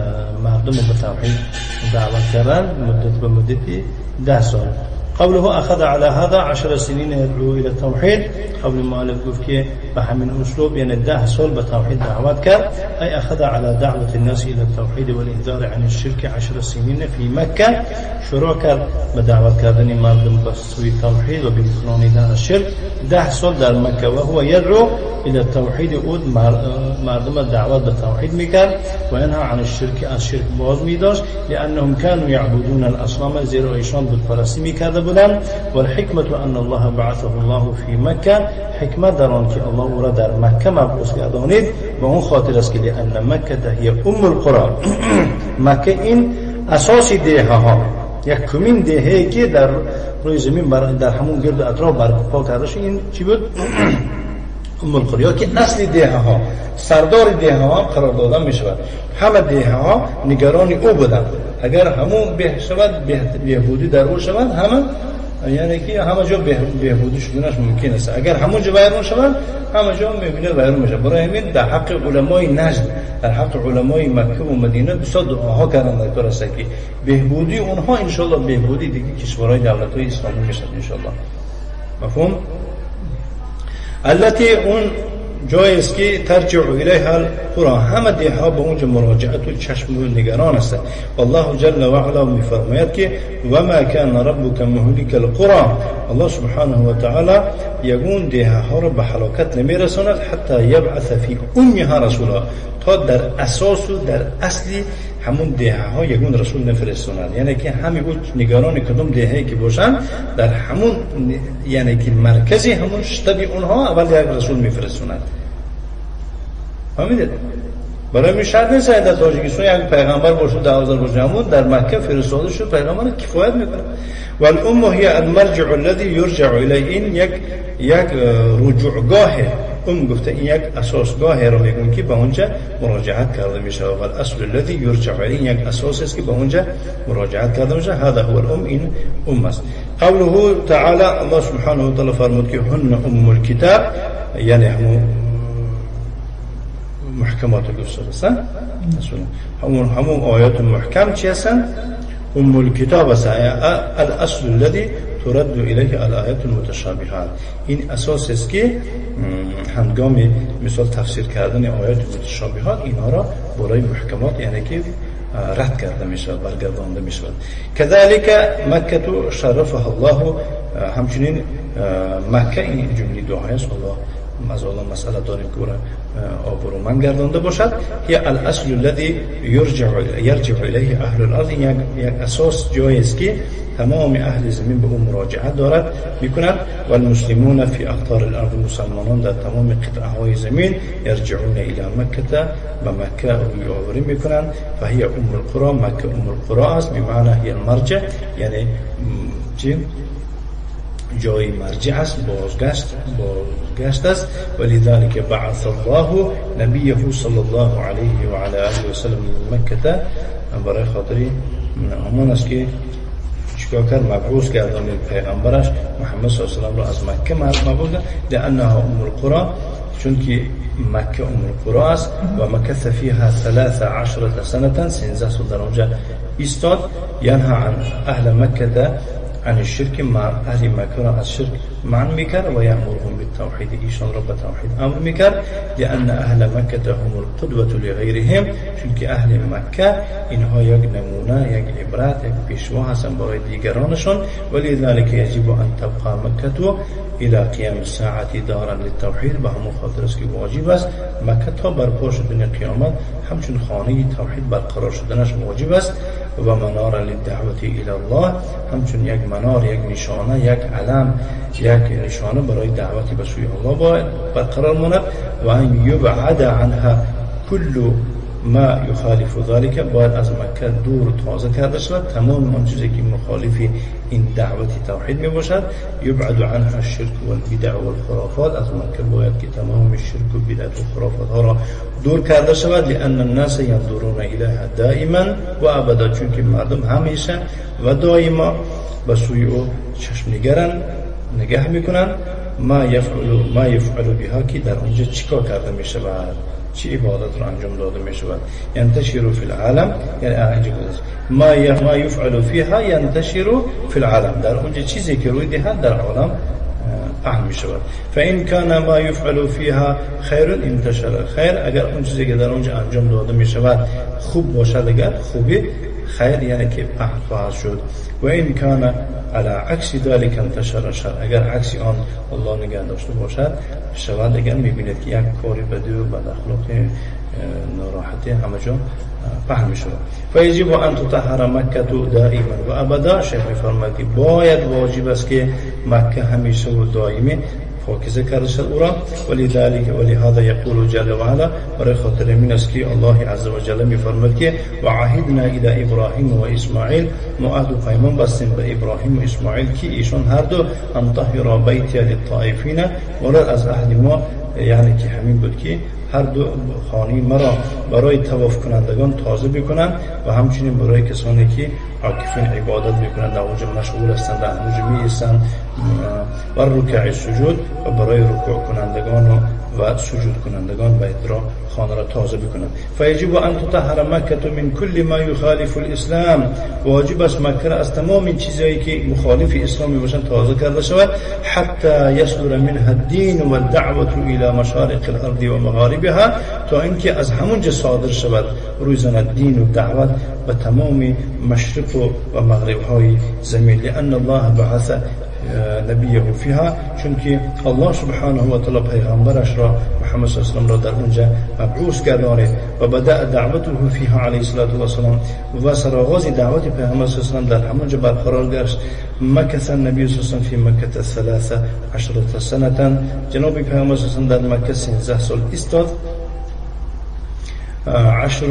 مردم به توحید دعوت کردن مدت به مدت 10 سال. قوله أخذ على هذا 10 سنين يدعو إلى التوحيد، قبل المؤلف گفت که به همین اسلوب یعنی 10 سال به توحید دعوت کرد. أي أخذ على دعوة الناس إلى التوحيد والإنذار عن الشرك 10 سنين في مكة، شروع کرد به دعوت کردن مردم به سوی توحید و بیمکنانیدن از شرک 10 سال در مکه. و هو يدعو إلى التوحيد، او مردم دعوت به توحید میکرد و ینها عن الشرک، از شرک باز میداشت، لأنهم كانوا يعبدون الأصنام، زیرا ایشان بت پرستی میکرده بودند. والحکمة ان الله بعثه الله في مکه، حکمت در آن که الله او را در مکه مبعوث گردانید به اون خاطر است که لأن مکه هي ام القرى، مکه این اساس دیه ها، Якумин деҳае ки дар рӯи замин дар ҳамон гирду атроф барпо карда шуд, ин чӣ буд? Ум алқуро, ё ки асли деҳаҳо, сардори деҳаҳо қарор дода мешавад. Ҳама деҳаҳо нигарони ӯ буданд. Агар ҳамон беҳ шавад, беҳбудӣ дар ӯ шавад, ҳама, яъне ки ҳама ҷо беҳбудӣ шуданаш мумкин аст. Агар ҳамон ҷо вайрон шавад, ҳама ҷо мебинад вайрон мешавад. Барои ҳамин дар ҳаққи уламои Наҷд, дар ҳаққи уламои Макка ва Мадина бисёр дуоҳо карданд дар кор аст, ки беҳбудии онҳо иншоаллоҳ беҳбудии диги кишварҳои давлатҳои исломӣ мешавад иншоаллоҳ. Мафҳум? التي اون جایی است که ترجع الیها القرى، همه دیها به اونجا مراجعت و چشم و نگران است. والله جل و علا میفرماید که و ما کان ربک مهلک القرى، الله سبحانه و تعالی یگون دیها ها را به هلاکت نمیرساند حتی یبعث فی امها رسولا، تا در اساس و در اصلی همون دهه ها یگون رسول نفرستاند. یعنی که همین او نگران کدوم دهه که باشن، در همون، یعنی که مرکزی همون شتبی اونها اول یک رسول میفرستاند. فهمیدید؟ برای می شرط نیست در تاجیکستان یک پیغمبر باشه، 10,000 باشه، همون در مکه فرستاده شد پیغمبر کفایت میکنه. والام هي المرجع الذي يرجع الیه، این یک رجوعگاه، ام گفته این یک اساسگاه رو میگن که به اونجا مراجعت کرده میشه. و الاصل الذي يرجع الیه، این یک اساس است که به اونجا مراجعت کرده میشه. هذا هو الام، این ام است. قوله تعالی، الله سبحانه و تعالی فرمود که هن ام الكتاب، یعنی همون محکمات گفته هستن، همون آیات محکم چی هستن؟ ام الكتاب است، الاصل الذي ترد الیه الآیات المتشابهات. این اساس است که هنگام مثال تفسیر کردن آیات متشابهات اینها را برای محکمات، یعنی که رد کرده می شود، برگردانده می شود. كذلك مکه شرفها الله، همچنین مکه، این جمله دعای است، الله از الله مسئله داریم که او را آبرومند گردانده باشد. هي الاصل الذي يرجع الیه اهل الارض، یک اساس جایی است که تمام اهل زمین به او مراجعه دارد میکنند. والمسلمون فی اقطار الارض، مسلمانان در تمام قطعه های زمین، یرجعون الی مکه، به مکه روی آوری میکنند. فهي ام القرى، مکه ام القرى است، بمعنى هي المرجع، یعنی چی؟ جای مرجع است، بازگشت است. ولذلك بعث الله نبیه صلی الله علیه و علی آله و سلم من مکه، برای خاطر همان است که چیکار کرد؟ مبعوث گردانید پیغمبرش محمد صلی الله علیه و سلم را از مکه مبعوث کرد. لانها ام القرى، چون که مکه ام القرى است. و مکث فیها 13 سنة، 13 سال در اونجا ایستاد. ینها عن اهل مکه عن الشرك، اهل مکه را از شرک منع میکرد. و یأمرهم بالتوحید، ایشان را به توحید امر میکرد. لأن اهل مکه هم القدوة لغیرهم، چون که اهل مکه اینها یک نمونه، یک عبرت، یک پیشوا هستند برای دیگرانشان. ولذلك يجب ان تبقى مکه الى قیام الساعة دارا للتوحید، به همون خاطر است که واجب است مکه تا برپا شدن قیامت همچون خانه توحید برقرار شدنش واجب است. و منارا للدعوة الى الله، همچون یک منار، یک نشانه، یک علم، یک نشانه برای دعوت به سوی الله باید برقرار ماند. و ان یبعد عنها كل ما یخالف ذلك، باید از مکه دور تازه کرده شود تمام آن چیزی که مخالف این دعوت توحید می باشد. یبعد عنها الشرک والبدع والخرافات، از مکه باید که تمام شرک و بدعت و خرافات ها را دور کرده شود. لأن الناس ينظرون الیها دائما و ابدا، چون که مردم همیشه و دائما به سوی او چشم نگرن، نگه میکنن. ما یفعل بها، که در اونجا چیکار کرده می شود، چی عبادت را انجام داده می شود. ینتشر فی العالم، یعنی اینجا گذاشت. ما یفعل فیها ینتشر فی العالم، در اونجا چیزی که روی دهد در عالم پهن می شود. فإن كان ما يفعل فيها خیر انتشر خیر، اگر اون چیزی که در اونجا انجام داده می شود خوب باشد، اگر خوبی خیر یعنی که پهن خواهد شد. و این کان على عکس ذلك انتشر شر، اگر عکس آن الله نگه داشته باشد شود، اگر میبینید که یک کاری بدی و بد اخلاقی ناراحتی همه جا پهن می شود. فیجب ان تطهر مکه دائما و ابدا، شیخ می‌فرماید که باید واجب است که مکه همیشه و دائمی پاکیزه کرده شد او را. ولذلك ولهذا یقول جل و علا، برای خاطر این است که الله عز و جل می‌فرماید که و عهدنا الی ابراهیم و اسماعیل، ما عهد و پیمان بستیم به ابراهیم و اسماعیل که ایشان هر دو ان طهر بیتی للطائفین، مراد از عهد ما یعنی که همین بود که هر دو خانه مرا برای طواف کنندگان تازه بکنند و همچنین برای کسانی که عاکفین عبادت میکنند، در اونجا مشغول هستند، در اونجا می ایستند، و رکع سجود و برای رکوع کنندگان و سجود کنندگان باید را خانه را تازه بکنند. فیجب ان تطهر مکه من کل ما یخالف الاسلام، واجب است مکه را از تمام چیزهایی که مخالف اسلام میباشند تازه کرده شود. حتی یصدر منها الدین والدعوه الى مشارق الارض و مغاربها، تا اینکه از همونجا صادر شود روی زند دین و دعوت به تمام مشرق و مغرب های زمین. لان الله بعث نبیه فیها، چون که الله سبحانه و تعالی پیغمبرش را محمد صلی الله علیه و سلم را در اونجا مبعوث گردانید و بدأ دعوته فیها علیه الصلاة و السلام، و سرآغاز دعوت پیغمبر صلی الله علیه و سلم در همونجا برقرار گشت. مکث النبی صلی الله علیه و سلم فی مکه 13 سنة، جناب پیغمبر صلی الله علیه و سلم در مکه 13 سال ایستاد. عشر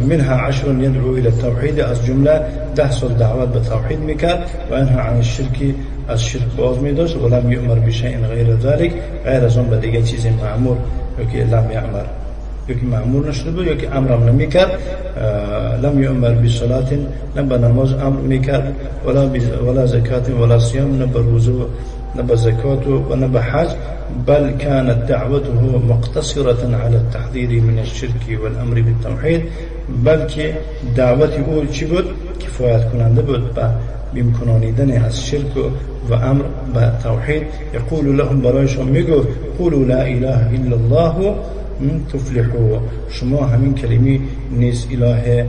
منها عشر يدعو إلى التوحيد، از جمله 10 سال دعوت به توحید میکرد و انها عن الشرک، از شرک باز میداشت. و لم یؤمر بشیء غیر ذلك، غیر از آن به دیگه چیزی مأمور یا که لم یأمر، یا که مأمور نشده بود یا که امرم نمیکرد. لم یؤمر بصلاة، نه به نماز امر میکرد، ولا زکات ولا صیام، نه به روزه نه به زکات و نه به حج. بل كانت دعوته مقتصرة على التحذير من الشرك والأمر بالتوحيد، بلکه دعوت او چی بود؟ کفایت کننده بود به بیم کنانیدن از شرک و امر به توحید. یقول لهم، برایشان میگفت قولوا لا اله الا الله تفلحوا، شما همین کلمه نیست اله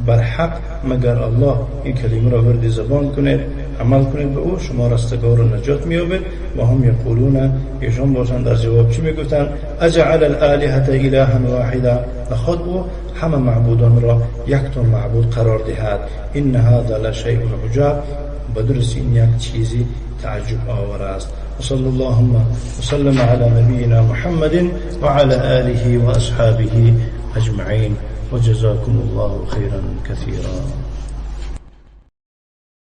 برحق مگر الله، این کلمه را ورد زبان کنید، عمل کنید به او، شما رستگار و نجات می‌یابید. و هم یقولون، ایشان باشند در جواب چی میگفتند؟ اجعل الالهة الها واحدا، نخواد او همه معبودان را یک تا معبود قرار دهد. ان هذا لشیء عجاب، بدرس این یک چیزی تعجب آور است. وصلى اللهم وسلم على نبينا محمد وعلى آله وأصحابه أجمعين وجزاكم الله خيرا كثيرا.